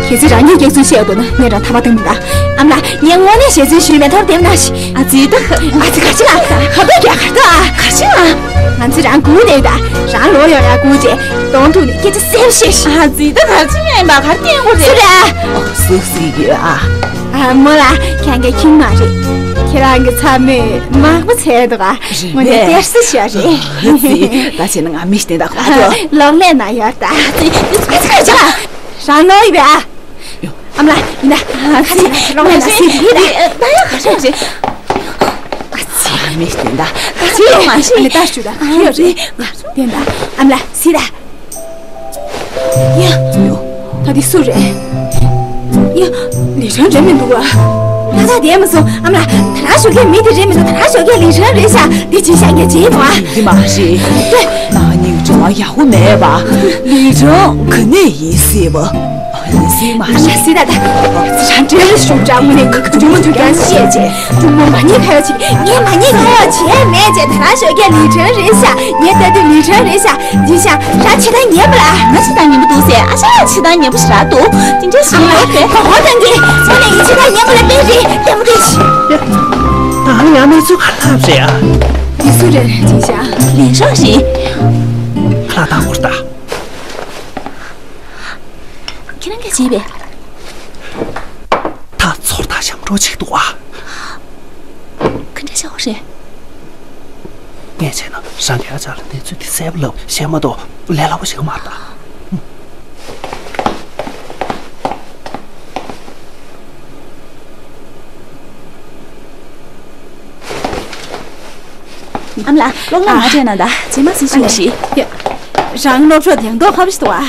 གལ་སྲིད་རང་གིས་སྐྱག་རྫུན་བཤད་འདུག་ན་ངས་རང་ཐར་པ་བཏང་མི་འདུག་ཨ་མ་ལགས་ངས་དངོས་གནས་ཞལ་རྩིས་ཞུས་མེད། ཐོབ་བདེ་མོ་གནང་ཞིག་ཨ་ཙི་ད། ཨ་ཙི་ག་ཅི་ལ། ཁ་པར་རྒྱག་གར་ད་ཨ། ག་ཅི་ལ། ང་ཚོས་རང་སྒུག་ནས་ད། རང་ལོག་ཡོང་ཡ་སྒུག་རྗེས་གདོང་ཐུག་ནས་སྐད་ཆ་གསལ་པོ་བཤད་ཤིག་ཨ་ཙི་ད་ག་ཅི་ཡིན་པ་ག་རེ་བསྟན་དགོས་རེད། སུ་རེད་ཨ། ཨོ་སུ་སུ་ཡོད་ཨ། ཨ་མོ་ལགས་ཁྱེད་ཀྱི་ཁྱིམ་མ་རེད། ཁྱེད་རང་གི་ཚ་མོས་མག་པ་བཙལ་འདུག་ཨ། དངོས་གནས་གཏེར་སྲིད་ཤོར་རེད། ཨ་ཙི་ད་བྱས་ན་ང་མི་ཞིག་བསྟན་ད་ཁོ་ཐག་ཆོད། གློག་ཀླད་ནང་ཡོད་ད། ཨ་ཙི་ཨ་ཙི་ཁ་ཆག་རང་ནོར་ཡོད་པས་ཨ། ཨ་མ་ལགས་ཡིན་ད། ཨ་ཙི་གློག་ཀླད་ནང་སྲིད་ཡོད་ད། ད་ཡ་ག་ཆག་རེད། ཨ་ཙི་མི་ཞིག་བསྟན་ད། ཨ་ཙི་ཨ་མ་ཞིག་ཨ་ནི་ད་ཞུ་ད་ཡོད་རེད། བསྟན་ད་ཨ་མ་ལགས་སྲིད་ད། ཡ། ད་འདི་སུ་རེད། ཡ། ལི་ཁྲང་རེད་མི་འདུག་བ། ང་ད་བསྡད་མ་སོང་། ཨ་མ་ལགས། ད་རང་ཞོགས་ཀས་མི་དེ་རེད་མི་འདུག་ད་རང་ཞོགས་ཀས་ལི་ཁྲང་རེད་ཤག་འདི་ཅི་ཤག་ངས་བྱས་འདུག་ཨ། འདི་མ་རེད། ཏེ། ང་གཉིས་འབྲེལ་བ་ཡག་པོ་མེད་པ། ལི་ཁྲང་ག་ནས་ཡིན་སྲིད་པ། ཡིན་སྲིད་མ་རེད། ཡིན་སྲིད་ད་ད། རང་འབྲེལ་ཞུ་འདྲ་མི་ནས་ག་ག་ཇུ་མོ་ཇུ་རྐྱང་བཤད་བྱས། ཇུ་མོ་མ་ཉེས་ཁ་ཡོག་བྱེད། ངས་མ་ཉེས་ཁ་ཡོག་བྱས་མེད་བྱས། ད་རང་ཞོགས་ཀས་ལི་ཁྲང་རེད་ཤག་ངས་ལྟ་དུས་ལི་ཁྲང་རེད་ཤག་འདི་ཤག་རང་ཆེ་ད་ཉན་པ་ལ། ང་ཆེ་ད་ཉན་པ་འདུག་ཟེར། ཨ་ཤ་ཆེ་ད་ཉན་པ་ཞིག་རག་འདུག་དེ་འདྲ་ཞིག་ཡོད་རེད། གོ་གོ་ཐང་གི་ཁོ་ནས་ངས་ཆེ་ད་ཉན་པ་ལ་དཔེ་རེད། ལྟད་མོ་ལྟོས་ཤིག་ད་ཡང་མི་ཚོ་ག་ལབ་རེད་ཨ། མི་སུ་རེད་ཅི་ཤག་ལན་ཤག་རེད། ཁ་ལག་བཏང་དགོས་རེད་ད། ཁྱེད་རང་གིས་བྱས་པས། ད་ཚོར་ད་ཞབས་བྲོ་ཅིག་འདུག་ཨ། ག་འདྲ་ཤོག་རེད། ངས་བྱས་ན་རང་གི་ཨ་ཅག་ལ་གནས་ཚུལ་འདི་གསལ་པོ་ལབ་བཤད་མ་གཏོགས་ལས་སླ་པོ་ཞིག་མ་རེད་ད། ཨ་མ་ལགས། སློབ་གྲྭ་མ་སྤྲད་ན་ད་རྗེས་མ་སྲིད་ཤོག་ཤིག་ཡ། རང་སློབ་གྲོགས་དེང་ཐོག་ཁ་པོ་ཞིག་འདུག་ཨ།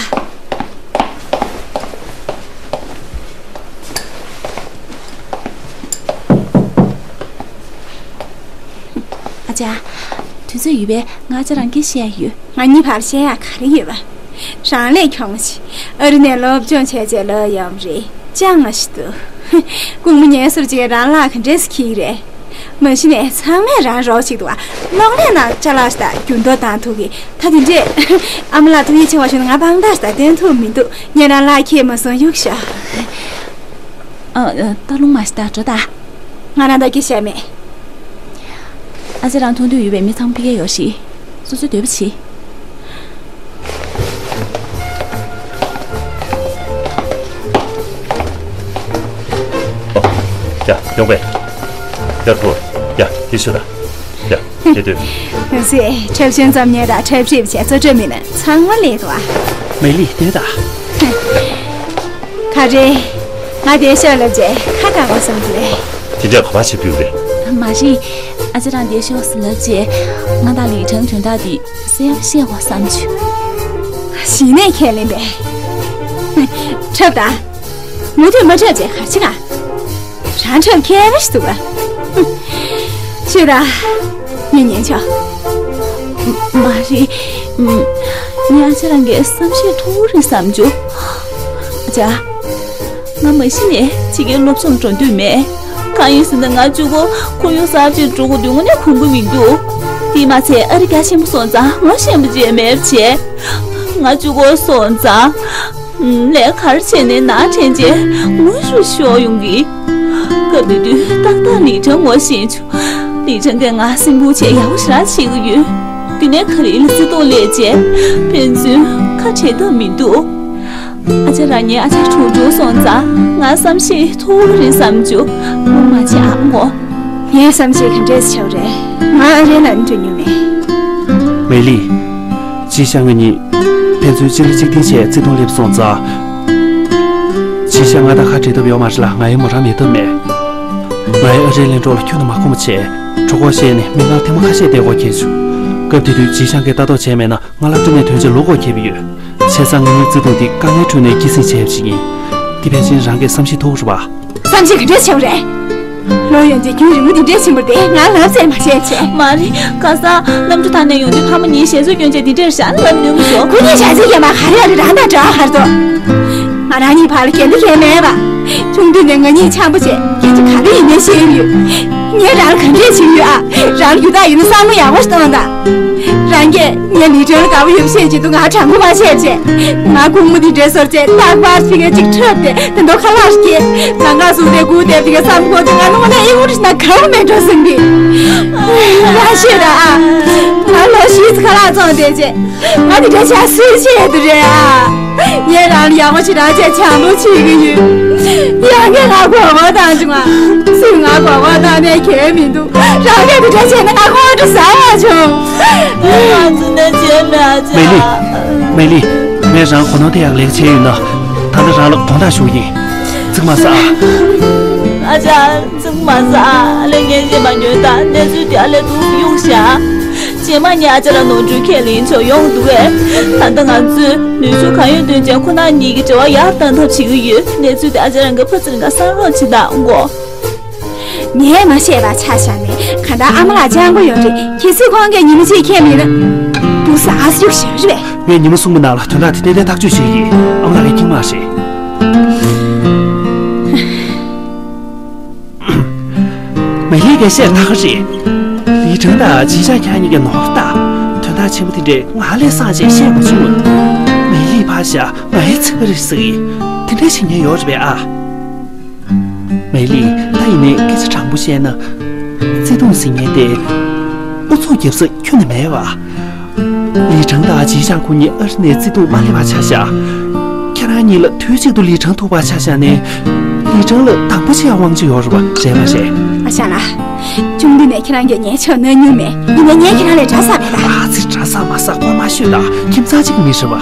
ཨ་ཅག་དུས་ཚོད་ཡོད་པས་ང་ཨ་ཅག་རང་གིས་བཤད་ཡ་ཡོད། ང་གཉིས་བར་བཤད་ཡ་ག་རེ་ཡོད་པ། རང་ལས་གྱོང་ཞིག་ཨ་རི་ནས་སློབ་སྦྱོང་བྱས་རྗེས་ལོག་ཡོང་རེད། ཅང་ང་ཞིག་ཏུ། སྐུ་ངོ་ཉེ་སོར་རྗེས་རང་ལག་ག་འདྲས་སུ་འཁྱེར་རེད། མ་གཞི་ནས་ཚང་མས་རང་རོགས་བྱེད་འདུག་བ། གློག་ཀླད་ནང་ཅ་ལག་ཞིག་དང་འགྱུར་ལྡོག་བཏང་ཐུབ་གི། ད་དེ་འདྲས། ཨ་མ་ལགས་ཐུགས་ཡིད་ཆེས་པ་ཞུ་ན་ང་དཔང་རྟགས་ཞིག་དང་བསྟན་ཐུབ་མི་འདུག་ངས་རང་ལག་འཁྱེར་མ་སོང་གཡུག་ཤོག་ཨ། ཨ། ད་རུང་མ་ཞིག་ད་འགྲོ་ད། ང་རང་ད་སྐད་བཤད་མེད། ཨ་ཅག་རང་མཐོང་འདོད་ཡོད་པའི་མི་ཚང་ཕ་གིར་ཡོད་ཤིག་སོ་སོའི་འདོད་པ་བྱེད། ཡ། ཡོང་པས། ཡ། ཐུ། ཡ། དེ་ཤོད་ད། ཡ། དེ་སྡོད། ཡང་སྲིད་འཁྲབ་གཞུང་རྩོམ་མཁན་དང་འཁྲབ་ཁྲིད་བྱས་གཙོ་གྲས་མི་སྣ་ཚང་མ་སླེབས་འདུག་ཨ། མེ་ལི་སྡོད་ད། ག་རེ། ང་བསྡད་ཤོག་ལབ་རྗེས་ཁ་བཀག་དགོས་བསམ་གྱི་རེད། དེ་འདྲ་ག་པར་བྱེད་ཕོད་རེད། མ་རེད། ཨ་ཅག་རང་བསྡད་ཤོག་ཟེར་ལབ་རྗེས་ང་དང་ལི་ཁྲང་དོན་དག་འདི་གསལ་པོ་བཤད་དགོས་བསམ་བྱུང་། གཞི་ནས་ཁས་ལེན་པས། འཁྲབ་དང་། མུ་མཐུད་མ་འཁྲབ་བྱས་ག་རེ་བྱེད་ག་རང་འཁྲབ་མཁས་པ་ཞིག་འདུག་ག་ཤོད་ད། ངས་ཉན་ཆོག་མ་རེད། ངས་ཨ་ཅག་རང་གི་བསམ་ཤེས་མཐོ་པོ་རེད་བསམ་བྱུང་། ཨ་ཅག་ང་མ་གཞི་ནས་ཕྱི་རྒྱལ་སློབ་སྦྱོང་འགྲོ་འདོད་མེད། གང་ཡིན་ཟེར་ན་ང་གཅིག་པོ་ཁོར་ཡུག་གསར་བརྗེ་འགྲོ་དགོས་དོན་དངོས་གནས་གོམས་གྱི་མི་འདུག་དེས་མ་ཚད་ཨ་རི་རྒྱ་ཆེན་པོ་སོང་ཙང་ངོ་ཤེས་པ་ཅིག་མེད་པ་བྱས། ང་གཅིག་པོ་སོང་ཙང་། ལས་ཀ་ག་རེ་བྱས་ནའི་ནང་དྲན་རྗེས་ངུ་ཤུགས་ཤོར་ཡོང་གི། སྐབས་དེ་དུས་ཏག་ཏག་ལི་ཁྲང་ངོ་ཤེས་བྱུང་། ལི་ཁྲང་གིས་ང་སེམས་ཁུར་བྱས་ཡག་པོ་ཞེ་དྲག་བྱེད་ཀྱི་ཡོད། དེ་ནས་ག་རེ་ལ་བརྩེ་དུང་སླེབས་རྗེས་ཕན་ཚུན་ཁ་བྲལ་ཐབས་མི་འདུག་ཨ་ཅག་རང་ཉིད་ཨ་ཅག་གྲུང་གྲུང་སོང་ཙང་ང་བསམ་ཤེས་མཐོ་པོ་རེད་བསམ་བྱུང་། ངོ་མ་བྱེད་ཨ་མགོ། ངའི་བསམ་ཤེས་ག་འདྲས་ཆགས་རེད། ང་ཨ་རིའི་ནང་འགྲོ་མྱོང་མེད། མེ་ལི། ཅི་ཤང་ང་གཉིས་ཕན་ཚུན་གཅིག་ལ་གཅིག་བརྟེན་བྱས་བརྩེ་དུང་སླེབས་སོང་ཙང་། ཅི་ཤང་ང་དང་ཁ་བྲལ་ཐབས་ཡོད་མ་རེད་ལ་ང་ཡང་མོ་རང་མེད་ཐབས་མེད། ང་ཡང་ཨ་རིའི་གླིང་གྲོགས་ལ་ཁྱོན་ནས་མ་ཁོམ་པ་བྱས། གྲོད་ཁོག་བཤལ་ནས་མི་ང་ལ་ཐེངས་མ་ཁ་ཤས་བསྡད་དགོས་ཁེལ་བྱུང་། སྐབས་དེ་དུས་ཅི་ཤང་གིས་ལྟ་རྟོག་བྱས་མེད་ན་ང་སློབ་གྲྭ་ནས་ཐོན་རྗེས་ལོག་དགོས་ཁེལ་བ་ཡོད། བྱས་ཙང་ང་གཉིས་བརྩེ་དུང་འདི་དཀའ་ངལ་ཁྲོད་ནས་སྐྱེད་སྲིང་བྱས་པ་ཞིག་ཡིན། འདི་ཕལ་ཆེར་རང་གི་བསམ་ཤེས་མཐོ་པོ་རེད་པ། བསམ་ཤེས་ག་འདྲས་ཆེ་བ་རེད། ལོ་ཡོན་ཏན་རྒྱུན་རིང་པོ་འདི་འདྲས་ཕྱིན་པ་དེ་ང་ལབ་ཚད་མ་བཤད་བྱས། མ་རེད། ཁ་སང་གནམ་གྲུ་ཐང་ནས་ཡོང་དུས་ཕ་མ་གཉིས་ཞལ་འཛོམས་སྐྱོན་ཆེད་འདི་འདྲས་ཞལ་ལབ་ནུས་མི་འདུག་ཁོ་གཉིས་ཞལ་འཛོམས་སྐྱོན་མ་ག་རེ་ཡོད་རེད། རང་དང་འདྲ་བ་ག་རེ་འདུག་ང་རང་གཉིས་བར་ལ་འགལ་འདུ་གང་མེད་པ། ཆུང་དུས་ནས་ང་གཉིས་འཆམ་པོ་བྱས་སྐད་ཆ་ག་རེ་ཡིན་ནའི་བཤད་ཡོད། ངས་རང་ལ་ག་འདྲས་བྱེད་ཡོད་ཨ། རང་ལ་ཡོད་དག་ཡོད་ན་བསམ་བློ་ཡག་པོ་ཞིག་གཏོང་དང་། རང་གིས་ངའི་ལི་ཁྲང་ལ་དགའ་པོ་ཡོད་པ་བཤད་བྱེད་དུས་ང་དྲང་པོ་མ་བཤད་བྱས། ང་ཁུག་མ་དེ་འདྲའི་སོར་རྩེ་རྟག་པར་ཕི་གའི་གཅིག་འཁྲབ་སྟེ་དེ་འདོ་ཁ་ལག་སྐྱེས། ལང་ཀ་བཟུང་སྟེ་སྒུག་བསྡད་པའི་བསམ་ཁོག་དེ་ང་ནུ་མ་ན་ཨེ་འུ་རི་ན་ག་བ་མེད་འགྲོ་སེང་གི། རང་ཤེས་ར་ཨ། ང་ལོ་བཞི་ཙམ་ཁ་ལག་བཙོང་བསྡད་བྱས། ང་དེ་འདྲ་བྱ་སུས་བྱེད་དུ་རེད་ཨ། ངས་རང་ལ་ཡག་པོ་ཞིག་རང་བྱས་བྱམས་པོ་བྱེད་ཀྱི་ཡོད། ཡང་ངས་ང་མགོ་སྐོར་བཏང་བྱུང་ང་། སུས་ང་མགོ་སྐོར་བཏང་ནས་གལ་མི་འདུག་རང་གིས་དེ་འདྲ་བྱས་ན་ང་ཁོང་ཁྲོ་ཟ་ཡག་བྱུང་། ང་ཚོ་ནས་བྱས་མེད་ཨ་ཅག་མེ་ལི། མེ་ལི། ངས་རང་གོ་ནོར་དེ་ཡག་ལེགས་བྱས་ཡོད་ན། ད་ལྟ་རང་ལ་དགོངས་དག་ཞུ་ཡིན། ཚིག་མ་ཟ་ཨ། ཨ་ཅག་ཚིག་མ་ཟ་ཨ། ཨ་ལས་ངས་བཤད་མ་ཉོན་ད་གནས་ཚུལ་དེ་ཨ་ལས་འདུག་གཡུག་བཞག་རྗེས་མ་ངས་ཨ་ཅག་ལ་ནོར་འཁྲུལ་ཁས་ལེན་ཆོག་ཡོང་འདུག་གས། ད་ལྟ་ང་ཚོས་ནུས་ཤུགས་གང་ཡོད་བཏོན་བྱས་ཁོ་ན་གཉིས་ཀྱི་འབྲེལ་བ་ཡར་བཏང་ཐབས་བྱེད་ཀྱི་ཡོད། གནས་ཚུལ་དེ་ཨ་ཅག་རང་གིས་ཕར་ཚུར་ང་བསམ་རོགས་བྱེད་དང་གོ། ངས་མ་བཤད་པ་ཆ་བཞག་ནས་གང་ལྟར་ཨ་མ་ལགས་སྤྱང་པོ་ཡོད་རེད། གལ་སྲིད་ཁོང་གིས་ཉི་མ་གཅིག་ཁྱེད་མིན་ན། འདུག་ཟེར་ཨ་སི་ཡུག་ཞེ་རེད་པས། ངས་ཉི་མ་གསུམ་པའི་ནང་ལ་དོན་དག་དེ་ཏན་ཏན་ཐག་གཅོད་བྱེད་ཀྱི་ཡིན། ཨ་མ་ལགས་ཀྱིས་ཁྱེད་མ་ཤེས། མེ་ལི་གིས་བཤད་ཐག་རེད། ལི་ཁྲང་དང་ཅི་ཞང་ཁྱེད་གཉིས་ཀྱི་ནོར་ད། དོན་དག་ཆེན་པོ་དེ་འདྲས་ང་ལས་སང་བྱས་བཤད་མ་བྱུང་། མེ་ལི་ཕར་བཞག་ང་ཡི་ཚིག་པ་རེད་ཟེར་གི། དེ་འདྲས་བྱེད་མཁན་ཡོད་རེད་པས་ཨ། མེ་ལི་ད་ཡིན་ནའི་སྐད་ཆ་དྲང་པོ་བཤད་ན། བརྩེ་དུང་ཟེར་མཁན་དེ་ཨུ་ཚུགས་རྒྱབ་ས་ཁྱོན་ནས་མེད་པ། ལི་ཁྲང་དང་ཅི་ཞང་ཁོ་གཉིས་ཨ་རི་ནས་བརྩེ་དུང་མ་སླེབས་པ་ཆ་བཞག་ཁྱེད་རང་གཉིས་ལ་དུས་གཅིག་ཏུ་ལི་ཁྲང་ཐུག་པ་ཆ་བཞག་ནས། ལི་ཁྲང་ལ་དང་པོ་བྱེད་ཡ་དབང་ཆ་ཡོད་རེད་པ་རེད་མ་རེད། ཨ་ཞང་ལགས། ཆུང་དུས་ནས་ཁྱེད་རང་གིས་ངའི་ཕྱོགས་གནོན་མྱོང་མེད། ཡིན་ནའི་ངས་ཁྱེད་རང་ལས་གྲྭ་ས་མེད་ད། ཨ་ཙི་གྲྭ་ས་མ་ས་སྐོར་མ་ཤོད་ད། ཁྱིམ་ཚང་གཅིག་མི་ཤི་བ།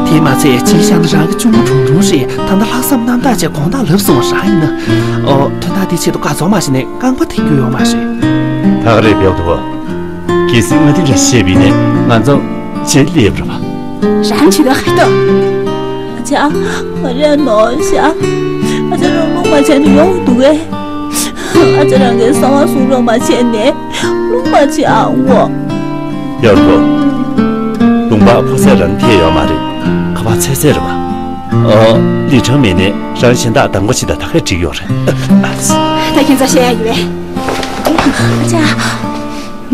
དེ་མ་ཚད་ཅི་ཞང་ནི་རང་གི་གཅུང་མོ་གྲུང་གྲུང་རེད། ད་ལྟ་ལྷག་བསམ་རྣམ་དག་བྱས་དགོངས་དག་ལབ་སོང་བ་རང་ཡིན་ན། ཨོ་དོན་དག་དེ་ཆེད་དུ་དགའ་ཚོར་མ་བྱས་ནས་རྐང་པ་འཐེན་རྒྱུ་ཡོད་མ་རེད། ད་ག་རེད་བེའུ་ཐོ། གལ་སྲིད་ང་དེ་འདྲ་བཤད་པ་ཡིན་ནའི་ང་ཚོ་ཆེད་ལས་རེད་པ། རང་ཇུས་ཏོ་ཧ་ཏོ། ཨ་ཅག་ང་རེ་ནོར་ཤག་ཨ་ཅག་རང་རླུང་མ་བྱས་ནས་ཡོང་འདུག་གས། ཨ་ཅག་རང་གིས་གསང་བ་གསུང་རོགས་མ་བྱས་ནས་རླུང་མ་བྱེད་ཨང་ངོ་། ཡར་འགྲོ། ལུང་པ་ཕོ་ཚད་རང་ཐེ་ཡོད་མ་རེད། ཁ་པར་ཚད་ཚད་རེད་པ། ཨོ། ལི་ཁྲང་མེད་ནས་རང་གཞན་དག་དང་པོ་ཅིག་དང་ད་གས་འགྲིག་ཡོད་རེད། ད་ཁྱེད་ཚོ་བཤད་ཡ་ཡོད་པས། ཨ་ཅག་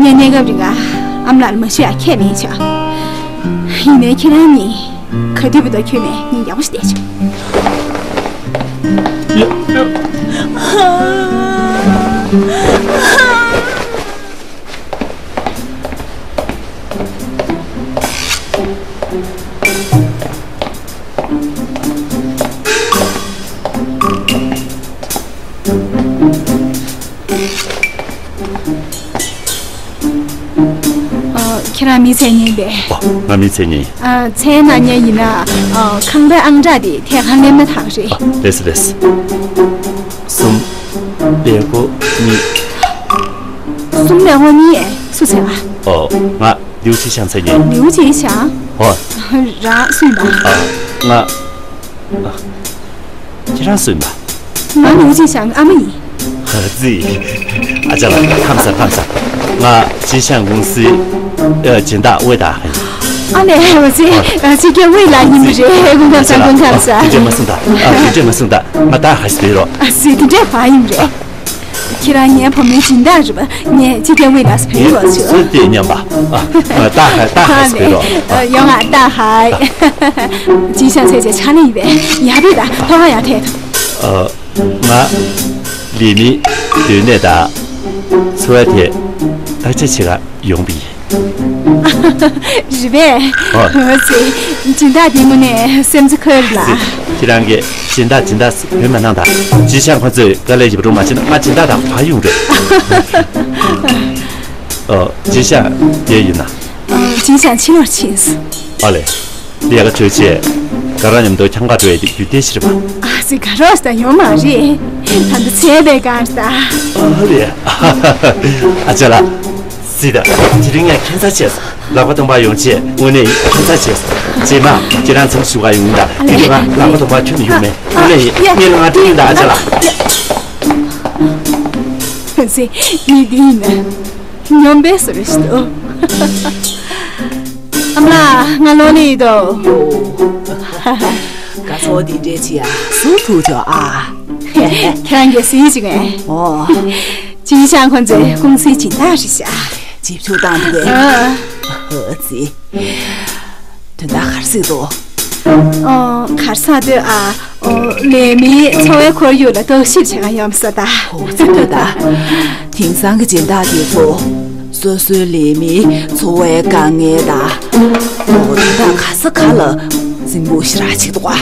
ངས་གནས་སྐབས་རིང་ཨ་མ་ལགས་ལ་མ་ཞུ་ཡ་ཁས་ལེན་བྱ། ཡིན་ནའི་ཁྱེད་རང་གཉིས་ག་དུས་བུ་དང་ཁྱོད་ནས་ངས་ཡག་པོ་ཞིག་བལྟས་བྱུང་། ཨ། ཁྱེད་རང་མིའི་མཚན་སྙན་པས། ཨོ། ང་མིའི་མཚན་སྙན་ཡིན། ཨ། མཚན་ནང་སྙན་ཡིན་ན། ཨ། ཁང་པའི་ཨང་གྲངས་དེ་ཐད་ཀར་སླེབས་ན་ཐག་རེད། ཨ། ལགས་སོ་ལགས་སོ། གསུམ། པད་ཀོ་གཉིས། གསུམ་པད་ཀོ་གཉིས། སུ་ཟེར་བ། ཨོ། ང་ལིའུ་ཅི་ཞང་མཚན་སྙན། ལིའུ་ཅི་ཞང་། ཨོ། རང་སུ་ཡིན་པ། ཨ། ང་། ཨ། ཁྱེད་རང་སུ་ཡིན་པ། ང་ལིའུ་ཅི་ཞང་གི་ཨ་མ་ཡིན། ཨ་ཙི། ཨ་ཅག་ལགས་ཁམས་བཟང་ཁམས་བཟང་། ང་ཅི་ཞང་ཀུང་སིའི་ཨ་སྦྱིན་བདག་ཝེ་ད་ཡིན། ཨ་ལས་ཨ་ཙི། ཨ་ཙི་ཀྱེ་ཝེ་ལགས་ཡིན་པ་རེད། སྐུ་ཁམས་བཟང་། སྐུ་ཁམས་བཟང་། དེ་འདྲས་མ་གསུངས་ད། ཨ་དེ་འདྲས་མ་གསུངས་ད། ང་ད་ཧ་སི་བེ་རོ། ཨ་ཙི་དེ་འདྲས་བ་ཡིན་པ་རེད། ཁྱེད་རང་ངའི་བུ་མོའི་སྦྱིན་བདག་རེད་པ། ངས་ཅི་ཀྱེ་ཝེ་ལགས་སུ་བོས་ཡོད་ཟེར། སུ་དེ་སྙམ་པ། ཨ། ད་ཧ་ད་ཧ་སི་བེ་རོ། ཡོང་ང་ད་ཧ། ཅི་ཞང་ཚེ་ཅེ་ཆ་ལེ་ཡིན་པས། ཡ་བེ་ད་ཕ་བ་ཡ་ཐེ་ཐོ། ཨ། ང་ལི་མི་སྡོད་གནས་དང་འཚོ་བ་དེ་བརྟག་དཔྱད་བྱེད་ག་ཡོང་པ་ཡིན། རེད་པས། ཨ། འོ་ཙི། སྦྱིན་བདག་དེ་དངོས་གནས་སེམས་ཚེ་ཁོལ་ལ། ཁྱེད་རང་གིས་སྦྱིན་བདག་སྦྱིན་བདག་འབོད་མ་གནང་དང་། ཅི་ཞང་ཁོ་ཚོས་དཀའ་ལས་ཡོད་པ་རུང་མ་བྱས་ན་ང་སྦྱིན་བདག་དང་བར་ཡོང་རེད། ཨ། ཅི་ཞང་དེ་ཡིན་ན། ཨ། ཅི་ཞང་ཕྱི་ལོགས་ཕྱིན་སོང་། ཨ་ལས། ལས་ཀ་གྲོལ་རྗེས་ང་རང་མཉམ་དུ་ཁྱམས་ཁར་འགྲོ་ཡ་དེ་རྒྱུན་ལྡན་ཞིག་རེད་པ། ཨ་ཙི། ག་རོགས་ད་ཡོང་མ་རེད། ད་ལྟ་ཚེས་པའི་སྒང་རེད་ད། ཨ་ལས། ཨ་ཅག་ལགས། སྲིད་ད། དེ་རིང་ངས་ཁྱད་མཚར་ཆེ་སོང་། ལག་པ་སྟོང་པ་ཡོང་ཆེད་དངོས་གནས་ཁྱད་མཚར་ཆེ་སོང་། རྗེས་མ་ཁྱེད་རང་ཚང་མ་བཞུགས་ག་ཡོང་ད། དེ་རིང་ང་ལག་པ་སྟོང་པ་ཁྱོན་ནས་ཡོང་མེད། དངོས་གནས་ཡིན། ངས་ལ་ང་དྲན་ད། ཨ་ཅག་ལགས། ཨ་ཙི། མི་འདི་ཡིན་ན། སྨྱོན་པའི་བཟོ་རེད་ཤི་ཏོ། ཨ་མ་ལགས། ང་ལོ་ནི་ཡིན་དོ། དགའ་ཚོར་འདི་འདྲའི་ཆེ་ཡ་སུ་ཐུག་ཆོག་ཨ། ཁྱེད་རང་གིས་གཟིགས་ཅིག་ངས། ཨོ། ཅི་ཞང་ཁོང་ཚོའི་ཀུང་སིའི་སྦྱིན་བདག་རེད་ཤག་ཇེ་ཕྱུག་བཏང་འདུག་གས། ཨ་ཙི། དོན་དག་ག་རེ་ཟེར་འདུག་ཨོ། ག་རེ་ཟེར་འདུག་ཨ། ཨོ། ལས་མིའི་འཚོ་བའི་ཁོར་ཡུག་ལ་རྟོག་ཞིབ་བྱེད་ག་ཡོང་ས་ད། ཨོ་ཙི་ད། དེང་སང་གི་སྦྱིན་བདག་དེ་ཚོ་སོ་སོའི་ལས་མིའི་འཚོ་བའི་དཀའ་ངལ་དང་། ཨོ། དོན་དག་ག་ས་ག་ལ་འཛིང་པོ་ཞེ་དྲག་བྱེད་འདུག་ཨ།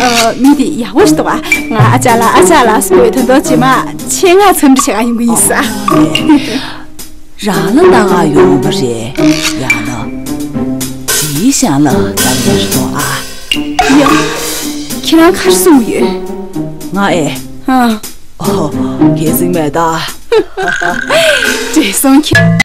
ཨོ། མི་དེ་ཡག་པོ་ཞིག་འདུག་ཨ། ང་ཨ་ཅག་ལགས། ཨ་ཅག་ལགས་ཟེར་བའི་དོན་དག་རྗེས་མ་ཆེད་མངགས་འཚམས་འདྲི་བྱེད་ག་ཡོང་གི་ཡིན་ས། ཨོ། རང་ལ་ལྟ་ག་ཡོང་བ་རེད། ཡང་ན་ཅི་ཞང་ལ་ལྟ་གི་རེད་དོ་ཨ། ཡ། ཁྱེད་རང་ག་རེ་གསུང་གི་ཡོད། ང་ཨེ། ཨ། ཨོ། གལ་སྲིད་མེད་ད། བགྲེས་སོང་ཁྱེད།